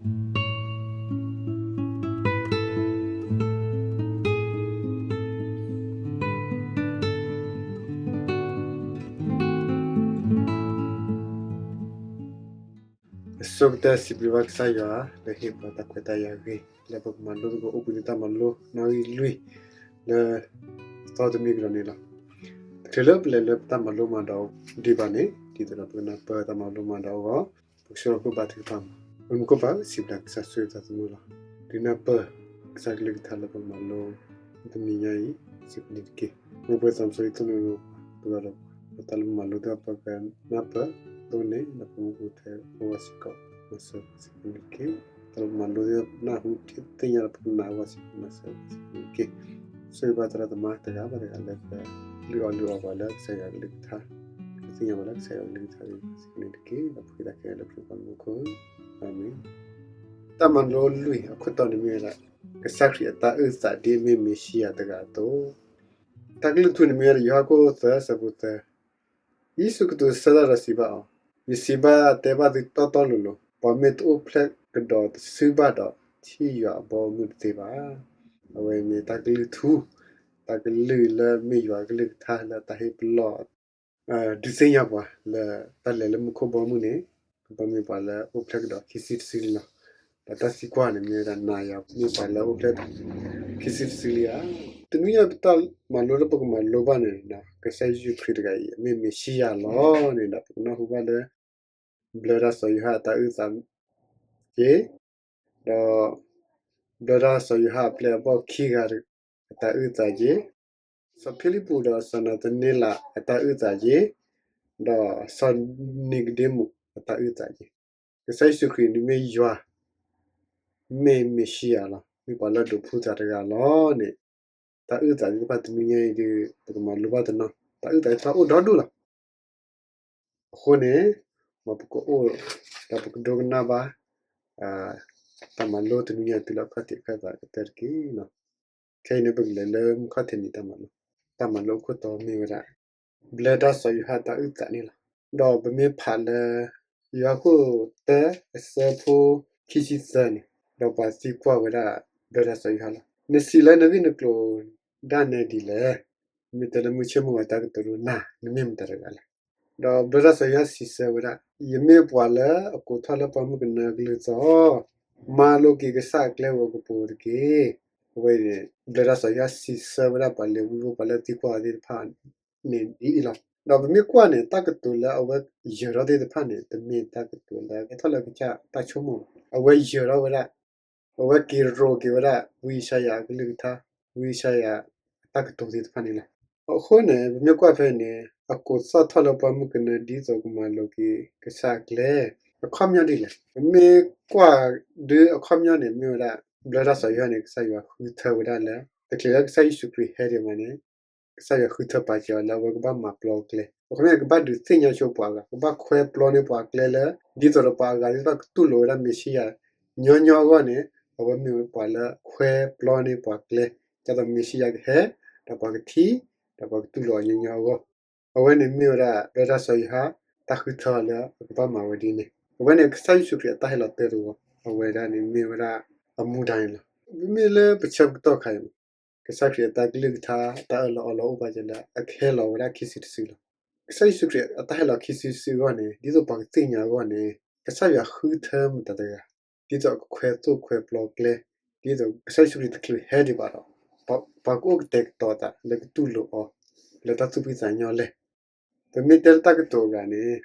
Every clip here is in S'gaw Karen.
အဆိကတၢၢ်စံးဘျုးဘၣ်ကစၢ်ယွၤ လၢဟ့ၣ်ပှၤတၢ်ခွဲးတၢ်ယာ်ဂ့ၤ လၢပကမၤလိသကိးအိၣ်ဘှံးနံၤတၢ်မၤလိ နီၣ်ဂံၢ်လွံၢ် လၢသီတနွံကဒီးန့ၣ်လီၤ. တချုးလၢပလဲၤလၢပတၢ်မၤလိမၤဒိးဒံးဘၣ်န့ၣ် ဒ်သိးဒီးပကနၢ်ပၢၢ်တၢ်မၤလိမၤဒိးအဂီၢ် ပကဆှၢခိၣ်ဘါထုကဖၣ်မး. ပမူခိၣ်ဘါစံးဘျုးကစၢ်ဆိၣ်ဂ့ၤသးသမူလီၤ. ဒုးနၢ်ပၢၢ်ကစၢ်ကလုၢ်ကထါလၢပမၤလိ တနံၤညါအံၤ စံးဘျုးတက့ၢ်. မ်ပဝဲသးစီဆှံသိၣ်လိပှၤ ပဂၤဒီးပှၤ ဒီးတၢ်လၢပမၤလိသ့ၣ်တဖၣ် ပကနၢ်ပၢၢ် သိးန့ၣ် ဒီးပမူခိၣ်ထဲအဂီၢ်စ့ၢ်ကီး မၤစၢၤစံးဘျုးတက့ၢ်. တၢ်လၢပမၤလိသ့ၣ်တဖၣ် ပနၢ်ဟူထံၣ်သ့ၣ်ညါဒီးပကနၣ်အဂီၢ်စ့ၢ်ကီး မၤစၢၤစံးဘျုးတက့ၢ်. ဆိၣ်ဂ့ၤဘၣ်သရၣ်သမါတဂၤဘၣ်တဂၤလၢကလုၢ်အီၣ်လုၢ်အီပှၤလၢကစၢ်ယွၤကလုၢ်ကထါ, ကသ့ၣ်ညါပှၤလၢကစၢ်ယွၤကလုၢ်ကထါ စံးဘျုးတက့ၢ်. ဒီးပဃ့တၢ်ခဲလၢာ်လၢခရံာ်ပှၤမူခိၣ်, အၤမ့ၣ်. တၢ်မၤလိလွံၢ်အခိၣ်တီန့ၣ်မ့ၢ်ဝဲဒၣ် ကစၢ်ခရံာ်အတၢ်အုၣ်သးဒ်အမ့ၢ်မ့ၤၡံယၤတဂၤအသိး, တၢ်ကလုၢ်ထူန့ၣ်မ့ၢ်ဝဲဒၣ် ယိၤဟၣ်ခိၣ်သၢ ဆၢဖိသၢ, ယ့ၣ်ၡူးကတိၤဆၢတၢ်ဒီးစံးဘၣ်အီၤ, ယစံးဘၣ်တဲဘၣ်သုတီတီလိၤလိၤ, ပှၤမ့ၢ်တအိၣ်ဖျဲၣ်ကဒီးတစုဘၣ်ဒီး ထံၣ်ယွၤအဘီအမုၢ်တသ့ဘၣ်. အဝဲမ့ၢ်တၢ်ကလုၢ်ထူ, တၢ်ကလုၢ်လၢမ့ၢ်ယွၤကလုၢ်ကထါလၢတၢ်ဟ့ၣ်ပလီၢ် ဒုးသ့ၣ်ညါပှၤလၢတၢ်လဲၤလၢမူခိၣ်ဘီမုၢ်န့ၣ် ကဘၣ်မ့ၢ်ပှၤလၢအိၣ်ဖျဲၣ်ကဒီးခံစုတစုလံလီၤ. ဒီးတၢ်သံကွၢ်န့ၣ်မ့ၢ်ဝဲဒၣ် နၤယၤမ့ၢ်ပှၤလၢအိၣ်ဖျဲၣ်ခံစုတစုလံဧါ. တနွံညါပတၢ်မၤလိလၢပကမၤလိဘၣ်န့ၣ် ကစၢ်ယ့ၣ်ၡူးခရံာ်တဂၤအံၤ အမ့ၢ်မ့ၤၡံယၤလီၤန့ၣ်ဒီး ပကနၢ်ဟူဘၣ်လၢ ဘျၢတၢ်စီၤယိၤဟၣ်အတၢ်အုၣ်သးက့ၤ ဒီး ဘျၢတၢ်စီၤယိၤဟၣ်အပျဲၢ်အဘီၣ်ခံဂၤအတၢ်အုၣ်သးက့ၤ, စီၤဖံလံးပူးဒီးစီၤနၤသန့လးအတၢ်အုၣ်သးက့ၤ, ဒီးစီၤနံၤကဒ့မူးအတၢ်အုၣ်သးက့ၤ, ကစၢ်ယ့ၣ်ၡူးခရံာ်န့ၣ်မ့ၢ်ယွၤ, မ့ၢ်မ့ၤၡံယၤလီၤ, မ့ၢ်ပှၤလၢအဒိးဖှူသးတဂၤလီၤန့ၣ်, တၢ်အုၣ်သးသ့ၣ်တဖၣ်တနွံညါအံၤဒီး ပကမၤလိဘၣ်တနီၤ, တၢ်အုၣ်သးသ့ၣ်တဖၣ်အိၣ်ဒီဒူၣ်လီၤ. အဃိန့ၣ် မ်ပကအိၣ်ဒီးပကဒိကနၣ်ဘၣ် တၢ်မၤလိတနွံညါအံၤတုၤလၢအခီၣ်ထံးအခီၣ်သးကတၢၢ်တက့ၢ်. ခဲအံၤန့ၣ် ပကလဲၤလၢမူခီၣ်ထံးနံၤတၢ်မၤလိ, တၢ်မၤလိအခိၣ်တီမ့ၢ်ဝဲဒၣ် ဘျၢတၢ်စီၤယိၤဟၣ်တၢ်အုၣ်သးန့ၣ်လီၤ. ဒီးပမ့ၢ်ဖးလၢ ယိၤဟၣ်ခိၣ်တၢ အဆၢဖိခံဆံသၢန့ၣ်, ဒီးပှၤသံကွၢ်ဝဲဒၣ် ဘျၢတၢ်စီၤယိၤဟၣ်လီၤ. နစံးလၢနဂ့ၢ်နကျိၤဒၣ်နဲဒ်လဲၣ်. မ့ၢ်တဲလၢမုၢ်ဆ့ၣ်မုၢ်ဂီၤတၢ်ကတိၤဒိနၤ, နမ့ၢ်မတၤတဂၤလဲၣ်. ဒီးဘျၢတၢ်စီၤယိၤဟၣ်စံးဆၢဝဲဒၣ်, ယမ့ၢ်ပှၤလၢအကိးထီၣ်လၢပှၤမုၣ်ကနၢအကလုၢ်သီ, မၤလိက့ၤကစၢ်အကျဲဝဲကပိၤတက့ၢ်. အဝဲန့ၣ် ဘျၢတၢ်စီၤယိၤဟၣ်စံးဆၢဝဲဒၣ်ပှၤလ့ၤဝံဖိ ပှၤလၢသံကွၢ်အီၤသ့ၣ်တဖၣ်န့ၣ်ဒ်အံၤလီၤ. ဒီးပမ့ၢ်ကွၢ်န့ၣ် တၢ်ကတိၤလၢအဝဲယၢၤထီၣ်သ့ၣ်တဖၣ်န့ၣ် တမ့ၢ်တၢ်ကတိၤလၢကဲထီၣ်လၢကစၢ်တၢ်ဆိကမိၣ်ဘၣ်. အဝဲယၢၤထီၣ်ဝဲဒၣ်, အဝဲက့ၤရိးက့ၤဝဲဒၣ် ဝံယၡါယၤအကလုၢ်ကထါ, ဝံယၡါယၤအတၢ်ကတိၤသ့ၣ်တဖၣ်န့ၣ်လီၤ. အဃိန့ၣ် ပမ့ၢ်ကွၢ်ဖဲန့ၣ် အကိးသီၣ်ထီၣ်လၢပှၤမုၣ်ကနၢဒ်သိးကမၤလိက့ၤကစၢ်အကျဲ, အခီပညီဒ်လဲၣ်. ပမ့ၢ်ကွၢ်ဒုးအခီပညီန့ၣ် မ့ၢ်ဝဲဒၣ် ဘျၢတၢ်စီၤယိၤဟၣ်န့ၣ် ကစၢ်ယွၤဃုထၢဝဲဒၣ်လၢ တချုးလၢကစၢ်ယ့ၣ်ၡူးခရံာ်ဟဲဒံးမးန့ၣ် ကစၢ်ယွၤဃုထၢပာ်စၢၤအီၤလၢအဝဲကဘၣ်မၤပျီအကျဲ, အခီပညီကဘၣ်ဒုးသ့ၣ်ညါဆိပှၤအဂၤ, ကဘၣ်ခွဲပျီန့ၢ်ပှၤအကျဲလၢ ဒ်သိးဒီးပှၤအဂၤသ့ၣ်တဖၣ်ကတူၢ်လိာ်ဝဲဒၣ်မ့ၤၡံယၤ ညီညီအဂီၢ်န့ၣ် အဝဲမ့ၢ်ဝဲပှၤလၢခွဲပျီန့ၢ်ပှၤအကျဲ, ဒ်သိးမ့ၤၡံယၤကဟဲ, ဒီးပှၤကထံၣ်, ဒီးပှၤကတူၢ်လိာ်အီၤညီညီအဂီၢ်. အဝဲန့ၣ်မ့ၢ်ဝဲဒၣ် ဘျၢတၢ်စီၤယိၤဟၣ် တၢ်ဃုထၢအီၤလၢအကဘၣ်မၤဝဲဒ်န့ၣ်. အဝဲန့ၣ် ကစၢ်ယ့ၣ်ၡူးခရံာ်အတၢ်ဟဲလီၤတၢတဝီ, အဝဲဒၣ်န့ၣ်မ့ၢ်ဝဲဒၣ်အမူဒါန့ၣ်လီၤ. မ့မ့ၢ်လၢပဆၢပကတီၢ်ခါအံၤ ကစၢ်ခရံာ်အတၢ်ကလုၢ်ကထါ တၢ်အၢၣ်လီၤအီလီၤအိၣ်ဘၣ်စၢၤလၢ အကဟဲလီၤဝဲဒၣ်ခံစုတစုလီၤ. ကစၢ်ယ့ၣ်ၡူးခရံာ်အတၢ်ဟဲလီၤခံစုတစုအဂီၢ်န့ၣ် ဒ်သိးပှၤကသ့ၣ်ညါအဂီၢ်န့ၣ် ကစၢ်ယွၤဃုထၢမတၤတဂၤ, ဒ်သိးအကခွဲသိၣ်ခွဲပျီကျဲ, ဒ်သိးကစၢ်ယ့ၣ်ၡူးခရံာ်တချုးဟဲဒံးဘၣ်ဒီး ပှၤကအိၣ်ကတဲာ်ကတီၤသးလၢကတူၢ်လိာ်အီၤ လၢတၢ်သူၣ်ဖှံသးညီလဲၣ်. ပမ့ၢ်တဲလၢတၢ်ကတိၤအဂၤန့ၣ်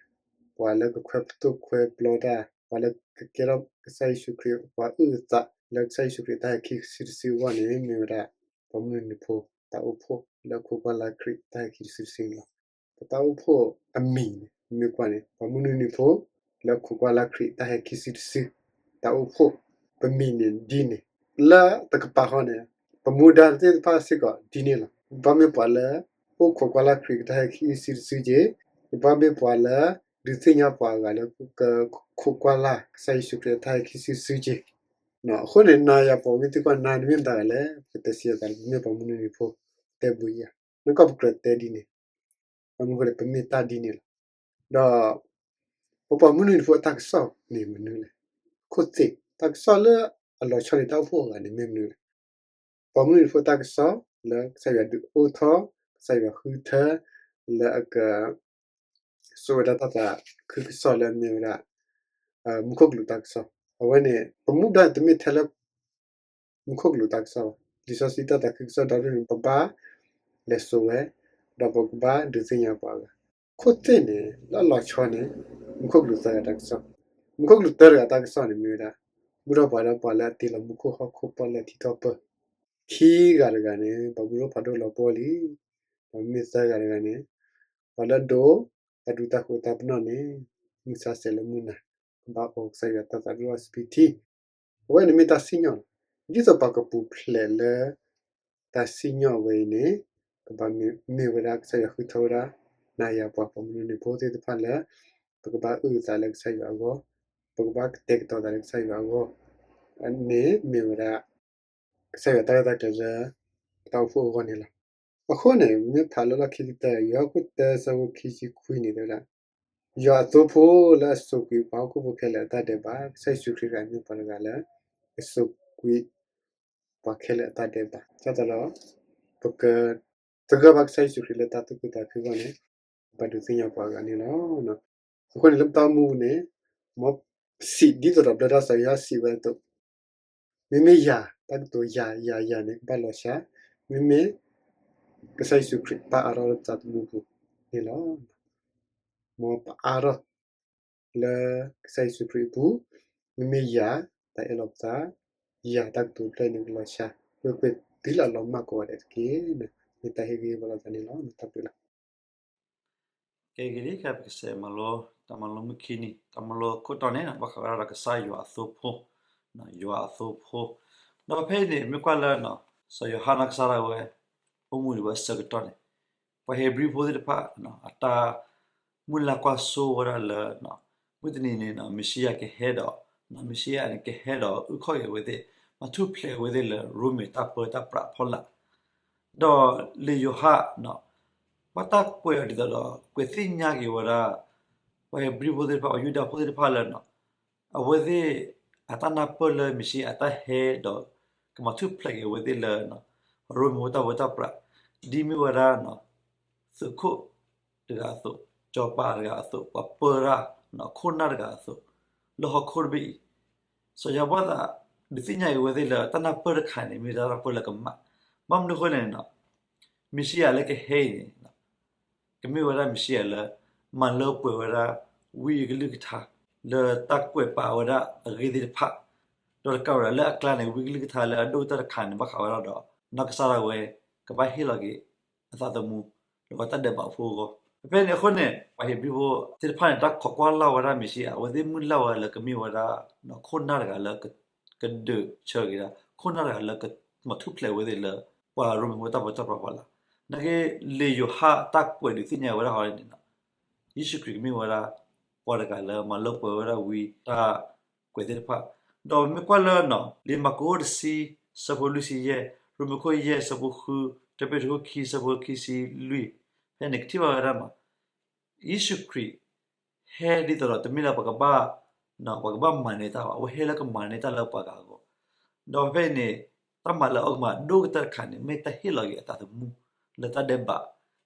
ပှၤလၢကခွဲသိၣ်ခွဲပျီတၢ်, ပှၤလၢကကဲထီၣ်ကစၢ်ယ့ၣ်ၡူးခရံာ် ပှၤအုၣ်အသးလၢကစၢ်ယ့ၣ်ၡူးခရံာ်တၢ်ဟဲခံစုတစုအဂီၢ်န့ၣ် မ့ၢ်ဝဲဒၣ် ပှၤမုၢ်နွံနံၤဖိ တၢ်အိၣ်ဖှိၣ်လၢအခိးကွၢ်လၢ်ခရံာ်တၢ်ဟဲခံစုတစုန့ၣ်လီၤ. ပတၢ်အိၣ်ဖှိၣ်အမံၤန့ၣ် မ့ၢ်ကွၢ်န့ၣ် ပှၤမုၢ်နွံနံၤဖိ လၢအခိးကွၢ်လၢ်ခရံာ်တၢ်ဟဲခံစုတစု တၢ်အိၣ်ဖှိၣ် ပမံၤန့ၣ်ဒ်န့ၣ်, လၢတကပၤဃီန့ၣ် ပမူဒါသ့ၣ်တဖၣ်စ့ၢ်ကီးဒ်န့ၣ်လီၤ. ပဘၣ်မ့ၢ်ပှၤလၢ အိၣ်ခိးကွၢ်လၢ်ခရံာ်တၢ်ဟဲခံစုတစုက့ၤ, ပဘၣ်မ့ၢ်ပှၤလၢ ဒုးသ့ၣ်ညါပှၤအဂၤလၢ ကခိးကွၢ်လၢ်ကစၢ်ယ့ၣ်ၡူးခရံာ်တၢ်ဟဲခံစုတစုက့ၤ. အဃိန့ၣ် နၤယၤပှၤမ့ၢ်သံကွၢ်နၤ နမ့ၢ်မတၤတဂၤလဲၣ်, ပကတဲစံးအသးလၢ ပမ့ၢ်ပှၤမုၢ်နွံနံၤဖိ တဲဘၣ်ယၤ, နကီၢ်ပကြၢးတဲဒ်န့ၣ်, ဘၣ်မနုၤဃိလဲၣ် ပမ့ၢ်တၢ်ဒ်န့ၣ်လီၤ. ဒီး ပပှၤမုၢ်နွံနံၤဖိအတၢ်ကစီၣ်န့ၣ်မနုၤလဲၣ်, ခိၣ်သ့ၣ် တၢ်ကစီၣ်လၢအလီၤဆီန့ၣ် တၢ်အိၣ်ဖှိၣ်အဂၤန့ၣ်မ့ၢ်မနုၤလဲၣ်. ပိာ်မုၣ်ဖိတၢ်ကစီၣ်လၢကစၢ်ယွၤဒုးအိၣ်ထီၣ်, ကစၢ်ယွၤဃုထၢလၢအက စိာ်ဝဲဒၣ်တၢ်သးခုကစီၣ်လၢအမ့ၢ်ဝဲဒၣ် မူခိၣ်ကလူးတၢ်ကစီၣ်. အဝဲန့ၣ် ပမူဒါတမ့ၢ်ထဲလၢ မူခိၣ်ကလူးတၢ်ကစီၣ်ဘၣ်. လံာ်စီဆှံတၢ်သးခုကစီၣ်ဒီတဖျၢၣ်န့ၣ် ပဘၣ်လဲၤစိာ်ဝဲ, ဒီးပကဘၣ်ဒုးသ့ၣ်ညါပှၤဂၤ. ခိၣ်သ့ၣ်န့ၣ် လၢအလီၤဆီန့ၣ် မူခိၣ်ကလူးသၢဂၤတၢ်ကစီၣ်, မူခိၣ်ကလူးသၢဂၤတၢ်ကစီၣ်န့ၣ်မ့ၢ်ဝဲဒၣ် ဘူၣ်ထီၣ်ပှၤလၢပှၤလၢအတ့လီၤမူခိၣ်ဟီၣ်ခိၣ်ပီၣ်လဲၣ်ထံကီၢ်ပၢၢ်, ခံဂၤတဂၤန့ၣ် ပှၤဘူၣ်ဒိၣ်ဖးဒိၣ်လီၤပှီၢ်လံ, ဒီးမ့ၢ်သၢဂၤတဂၤန့ၣ် ပှၤလၢအဒိး တၢ်ဒူတၢ်ဃိတၢ်ပနီၣ်န့ၣ် မုၢ်ဆါဆဲးလၢမုၢ်နၤ ကဘၣ်အိးကစၢ်ယွၤတၢ်သးဒူအီစပံးထံ. အဝဲန့ၣ်မ့ၢ်တၢ်စံၣ်ညီၣ်လီၤ. ဒ်သိးပှၤကပူၤဖျဲးလၢ တၢ်စံၣ်ညီၣ်ဝဲအံၤန့ၣ် ကဘၣ်မ့ၢ်ဝဲဒၣ်ကစၢ်ယွၤဃုထၢဝဲဒၣ် နၤယၤပှၤပိာ်မုၣ်ဖိသ့ၣ်တဖၣ်လၢ ပကဘၣ်အုၣ်အသးလၢကစၢ်ယွၤအဂီၢ်, ပကဘၣ်ကတဲာ်ကတီၤသးလၢကစၢ်ယွၤအဂီၢ်န့ၣ် မ့ၢ်ဝဲဒၣ် ကစၢ်ယွၤတၢ်ရဲၣ်တၢ်ကျဲၤလၢ ပတၢ်အိၣ်ဖှိၣ်အဂီၢ်န့ၣ်လီၤ. အဃိန့ၣ် မ့ၢ်ဖးလၢလီၢ်ခံကတၢၢ် ယိၤဟၣ်ခိၣ်တၢဆၢဖိခံဆံခွံန့ၣ်တဲဝဲဒၣ် ယွၤအသိဖိလၢအစိာ်ကွံာ်ပှၤဟီၣ်ခိၣ်ဖိခဲလၢာ်အတၢ်ဒဲးဘး, ကစၢ်ယ့ၣ်ၡူးခရံာ်တဂၤမ့ၢ်ပှၤတဂၤလၢ ကစိာ်ကွံာ် ပှၤခဲလၢာ်အတၢ်ဒဲးဘး. ဒ်သိးဒီး ပကသဂၢၢ်ဘၣ်ကစၢ်ယ့ၣ်ၡူးခရံာ်လၢတၢ်သူၣ်ခုသးခုအဂီၢ်န့ၣ် ပဘၣ်ဒုးသ့ၣ်ညါပှၤဂၤန့ၣ်လီၤ. အဃိန့ၣ်လၢပတၢ်အိၣ်မူပူၤန့ၣ် မ်ပစံးဒ်သိးဒီးဘျၢတၢ်စီၤယိၤဟၣ်စံးဝဲအသိး, မ့မ့ၢ်ယၤတၢ်ကတိၤယၤယၤယၤန့ၣ် ကဘၣ်လီၤစှၤ, မ့မ့ၢ် ကစၢ်ယ့ၣ်ၡူးခရံာ်ပၢ်အါထီၣ်လၢပသးသမူပူၤန့ၣ်လီၤ. မ်ပအါထီၣ် လၢကစၢ်ယ့ၣ်ၡူးခရံာ်အပူၤ, မ့မ့ၢ်ယၤတၢ်အဲၣ်လီၤပသး, ယၤတၢ်ကတိၤတဖျၢၣ်န့ၣ်ကလီၤစှၤ, ဝဲကွဲးတုၤလၢအလီၤမၢ်ကိးဂၤဒဲးတက့ၢ်. မ့ၢ်တၢ်ဟ့ၣ်ဂံၢ်ဟ့ၣ်ဘါလိာ်သးန့ၣ်လီၤ. တၢ်ဘျုးလီၤ. ကဲဂ့ၤလံ ခဲပကစဲးမၤလိ တၢ်မၤလိမုၢ်ခံနံၤ တၢ်မၤလိခိၣ်တီန့ၣ် ဘၣ်ဃးဝဲဒၣ်ဒီးကစၢ်ယွၤအသိ, ယွၤအသိဖိ, ဒီးဖဲအံၤန့ၣ် မ့ၢ်ကွၢ်လၢ စီၤယိၤဟၣ်နီၢ်ကစၢ်ဒၣ်ဝဲ အိၣ်မူဒံးဝဲအဆၢကတီၢ်န့ၣ် ပှၤဧ့ၤဘြံၤဖိသ့ၣ်တဖၣ် အတၢ်မုၢ်လၢ်ကွၢ်စိဝဲဒၣ်လၢ မုၢ်တနံၤန့ၣ် မ့ၣ်ၡံအၤကဟဲဒီး မ့ၣ်ၡံအၤန့ၣ်ကဟဲဒီးအုၣ်ခီၣ်က့ၤအဝဲသ့ၣ်, မၤထူၣ်ဖျဲးအဝဲသ့ၣ်လၢရိမ့ၤတၢ်ပၢတၢ်ပြးအဖီလာ် ဒီးလံာ်ယိၤဟၣ် ဘၣ်တၢ်ကွဲးအီၤဒ်သိးဒီး ကွဲးသ့ၣ်ညါက့ၤဝဲဒၣ် ပှၤဧ့ၤဘြံၤဖိသ့ၣ်တဖၣ် ပှၤယူဒၤဖိသ့ၣ်တဖၣ်လၢ အဝဲသ့ၣ်အတၢ်နၢ်ပၢၢ်လၢမ့ၣ်ၡံအၤအတၢ်ဟဲဒီး ကမၤထူၣ်ဖျဲးက့ၤအဝဲသ့ၣ်လၢ ရိမ့ၤဖိတၢ်ပၢတၢ်ပြး ဒ်မ့ၢ်ဝဲဒၣ် သုးခိၣ်တဂၤအသိး, စီၤပၤတဂၤအသိး, ပှၤပၢတၢ်ခိၣ်နၢ်တဂၤအသိး, လၢဟီၣ်ခိၣ်တဘ့ၣ်အံၤ, စီၤယိၤဟၣ်ဘၣ်သးဒုးသ့ၣ်ညါက့ၤအဝဲသ့ၣ်လၢတၢ်နၢ်ပၢၢ်တခါန့ၣ် မ့ၢ်တၢ်နၢ်ပၢၢ်လၢကမၣ်, ဘၣ်မနုၤအဃိလဲၣ်န့ၣ် မ့ၣ်ၡံအၤလၢကဟဲအံၤန့ၣ် ကမ့ၢ်ဝဲဒၣ်မ့ၣ်ၡံအၤလၢ မၤလၢပှဲၤဝဲဒၣ် ဝံအကလုၢ်ကထါ လၢတၢ်ကွဲးပာ်ဝဲဒၣ်အဂ့ၢ်သ့ၣ်တဖၣ်, ဒီးတကးဝဲဒၣ်လၢအကျါန့ၣ် ဝံအကလုၢ်ကထါလၢအဒိၣ်ကတၢၢ်တခါန့ၣ် ဘၣ်ဃးဝဲဒၣ်ဒီး နီၢ်ကစၢ်ဒၣ်ဝဲ ကဘၣ်ဟ့ၣ်လီၤက့ၤအသးသမူ လၢပှၤတၢ်ဒဲးဘးဖိအဂီၢ်, ဖဲန့ၣ်အဃိန့ၣ် ပှၤဧ့ၤဘြံၤဖိသ့ၣ်တဖၣ်န့ၣ် တၢ်ခိးကွၢ်လၢ်ဝဲဒၣ်မ့ၣ်ၡံအၤ အဝဲသ့ၣ်မုၢ်လၢ်ဝဲလၢကမ့ၢ်ဝဲဒၣ် ခိၣ်နၢ်တဂၤလၢ ကဒုးဆၢက့ၤဒၣ် ခိၣ်နၢ်တဂၤလၢကမၤထူၣ်ဖျဲးဝဲသ့ၣ်လၢ ပှၤရိမ့ၤဖိတၢ်ပၢတၢ်ပြးအဖီလာ်, နာ်က့ လံာ်ယိၤဟၣ်တၢ်ကွဲးဒုးသ့ၣ်ညါဝဲဒၣ်ဟီန့ၣ် ယ့ၣ်ၡူးခရံာ်ကမ့ၢ်ဝဲဒၣ် ပှၤတဂၤလၢမၤလၢပှဲၤဝဲဒၣ်ဝံတၢ်ကွဲးသ့ၣ်တဖၣ်, ဒီးပမ့ၢ်ကွၢ်လၢ လံာ်မၢ်ကူးတဆံ ဆၢဖိလွံၢ်ဆံယဲၢ်, ရိမ့ၤခိၣ်ယဲၢ် ဆၢဖိဃု, တၢပ့းတရူးခိၣ်ခံ ဆၢဖိခံဆံလွံၢ်, ဖဲန့ၣ်ကထံၣ်ဘၣ်ဝဲဒၣ် ယ့ၣ်ၡူးခရံာ် ဟဲဒ်သိးဒီး တမ့ၢ်လၢပှၤကဘၣ် ပှၤကဘၣ်မၤန့ၢ်တၢ်ဘၣ်, အဝဲဟဲလၢကမၤန့ၢ်တၢ်လၢပှၤဂၤအဂီၢ်, ဒီးဖဲအံၤန့ၣ် တၢ်မၤလၢအကမၤဒိၣ်ကတၢၢ်တခါန့ၣ် မ့ၢ်တၢ်ဟ့ၣ်လီၤက့ၤအသးသမူ လၢတၢ်ဒဲးဘး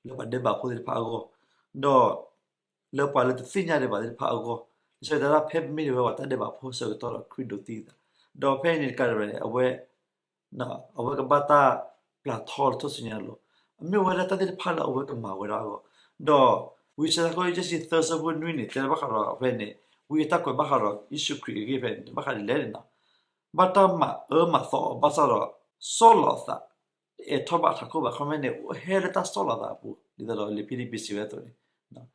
လၢပှၤဒဲးဘးဖိသ့ၣ်တဖၣ်အဂီၢ်, ဒီး လၢပှၤလၢတသ့ၣ်ညါဒဲးဘးသ့ၣ်တဖၣ်အဂီၢ်, လံာ်စီဆှံတဲဒၣ် ဖဲပမ့ၢ်ဒံးဝဲပှၤတၢ်ဒဲးဘးဖိအဆၢကတီၢ်ဒီးခရံာ်ဒိးသံအသး, ဒီးဖဲအံၤန့ၣ်တကးဒံးဘၣ်န့ၣ် အဝဲ အဝဲကဘၣ်တၢ်ပျၢ်ထီလၢထူၣ်စုညါအလိၤ, အမ့ၢ်ဝဲဒၣ်တၢ်သ့ၣ်တဖၣ်လၢအဝဲကမၤဝဲဒၣ်အဂီၢ်, ဒီးဝံယၡါယၤခိၣ်ယဲၢ်ဆံသၢ ဆၢဖိနွံန့ၣ် တဲဘၣ်ဃးဒီးဖဲန့ၣ် ဝံအတၢ်ကွဲးဘၣ်ဃးဒီးယ့ၣ်ၡူးခရံာ်အဂ့ၢ်ဖဲန့ၣ် ဘၣ်ဃးဒ်လဲၣ်န့ၣ် ဘၣ်တၢ်မၤအၢမၤသီအီၤ ဘၣ်ဆၣ်ဒီး ဆီၣ်လီၤအသး တအိးထီၣ်ဘၣ်အထးခိၣ်ဘၣ်, ခီဖျိန့ၣ် အဝဲဟဲလၢတၢ်ဆီၣ်လီၤသးအပူၤ ဒ်သိးဒီးလံာ်ဖံလံးပံးစံးဝဲအသိးန့ၣ်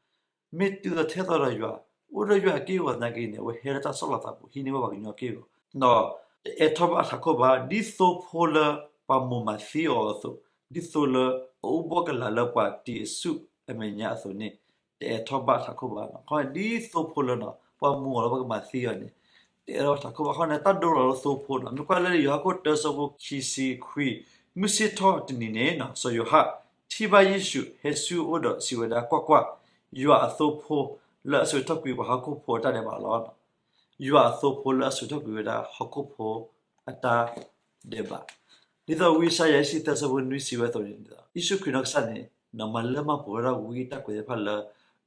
မ့ၢ်တုၤလီၤထဲသိးဒီးယွၤ အိၣ်ဒီးယွၤအက့ၢ်အဂီၤသနာ်က့န့ၣ် အဝဲဟဲလၢတၢ်ဆီၣ်လီၤသးအပူၤ ဟံးန့ၢ်ဘၣ်ပှၤကညီအက့ၢ်အဂီၤ, ဒီးတအိးထီၣ်ဘၣ်အထးခိၣ်ဘၣ် ဒ်သိဖိလၢပှၤမိၢ်မၤသံအီၤအသိး, ဒ်သိလၢအအိၣ်ဘှီၣ်ကလာ်လၢပှၤတံၤအစုၣ်အမဲာ်ညါအသိးန့ၣ် တအိးထီၣ်ဘၣ်အထးခိၣ်ဘၣ်, ခီဒ်သိဖိလၢ ပှၤမိၢ်အီၤလၢပှၤကမၤသံအီၤန့ၣ် တအိးထီၣ်ဘၣ်ထးခိၣ်ဘၣ်, ခီန့ၣ် တၢ်ဒိလီၤလၢသိဖိန့ၣ် မ့ၢ်ကွၢ်လၢယိၤဟၣ်ခိၣ်တၢ ဆၢဖိခံဆံခွံ, မုၢ်ဆ့ၣ်ထီၣ်တနံၤန့ၣ် စီၤယိၤဟၣ် ထံၣ်ဘၣ်ယ့ၣ်ၡူးဟဲဆူအအိၣ်ဒီးစံးဝဲဒၣ်, ကွၢ်ကွၢ်, ယွၤအသိဖိ လၢအဆှၢထီၣ်ကွံာ်ပှၤဟီၣ်ခိၣ်ဖိအတၢ်ဒဲးဘးလီၤ. ယွၤအသိဖိလၢအစိာ်ထီၣ်ကွံာ်ဝဲဒၣ်ဟီၣ်ခိၣ်ဖိအတၢ်ဒဲးဘး. ဒ်သိးဝံယၡါယၤ အဆၢသၢ အဆၢဖိနွံစံးဝဲအသိးန့ၣ်, ယ့ၣ်ၡူးခရံာ်နီၢ်ကစၢ်န့ၣ် မၤလၢမၤပှဲၤဝဲဒၣ်ဝံအတၢ်ကွဲးသ့ၣ်တဖၣ်လၢ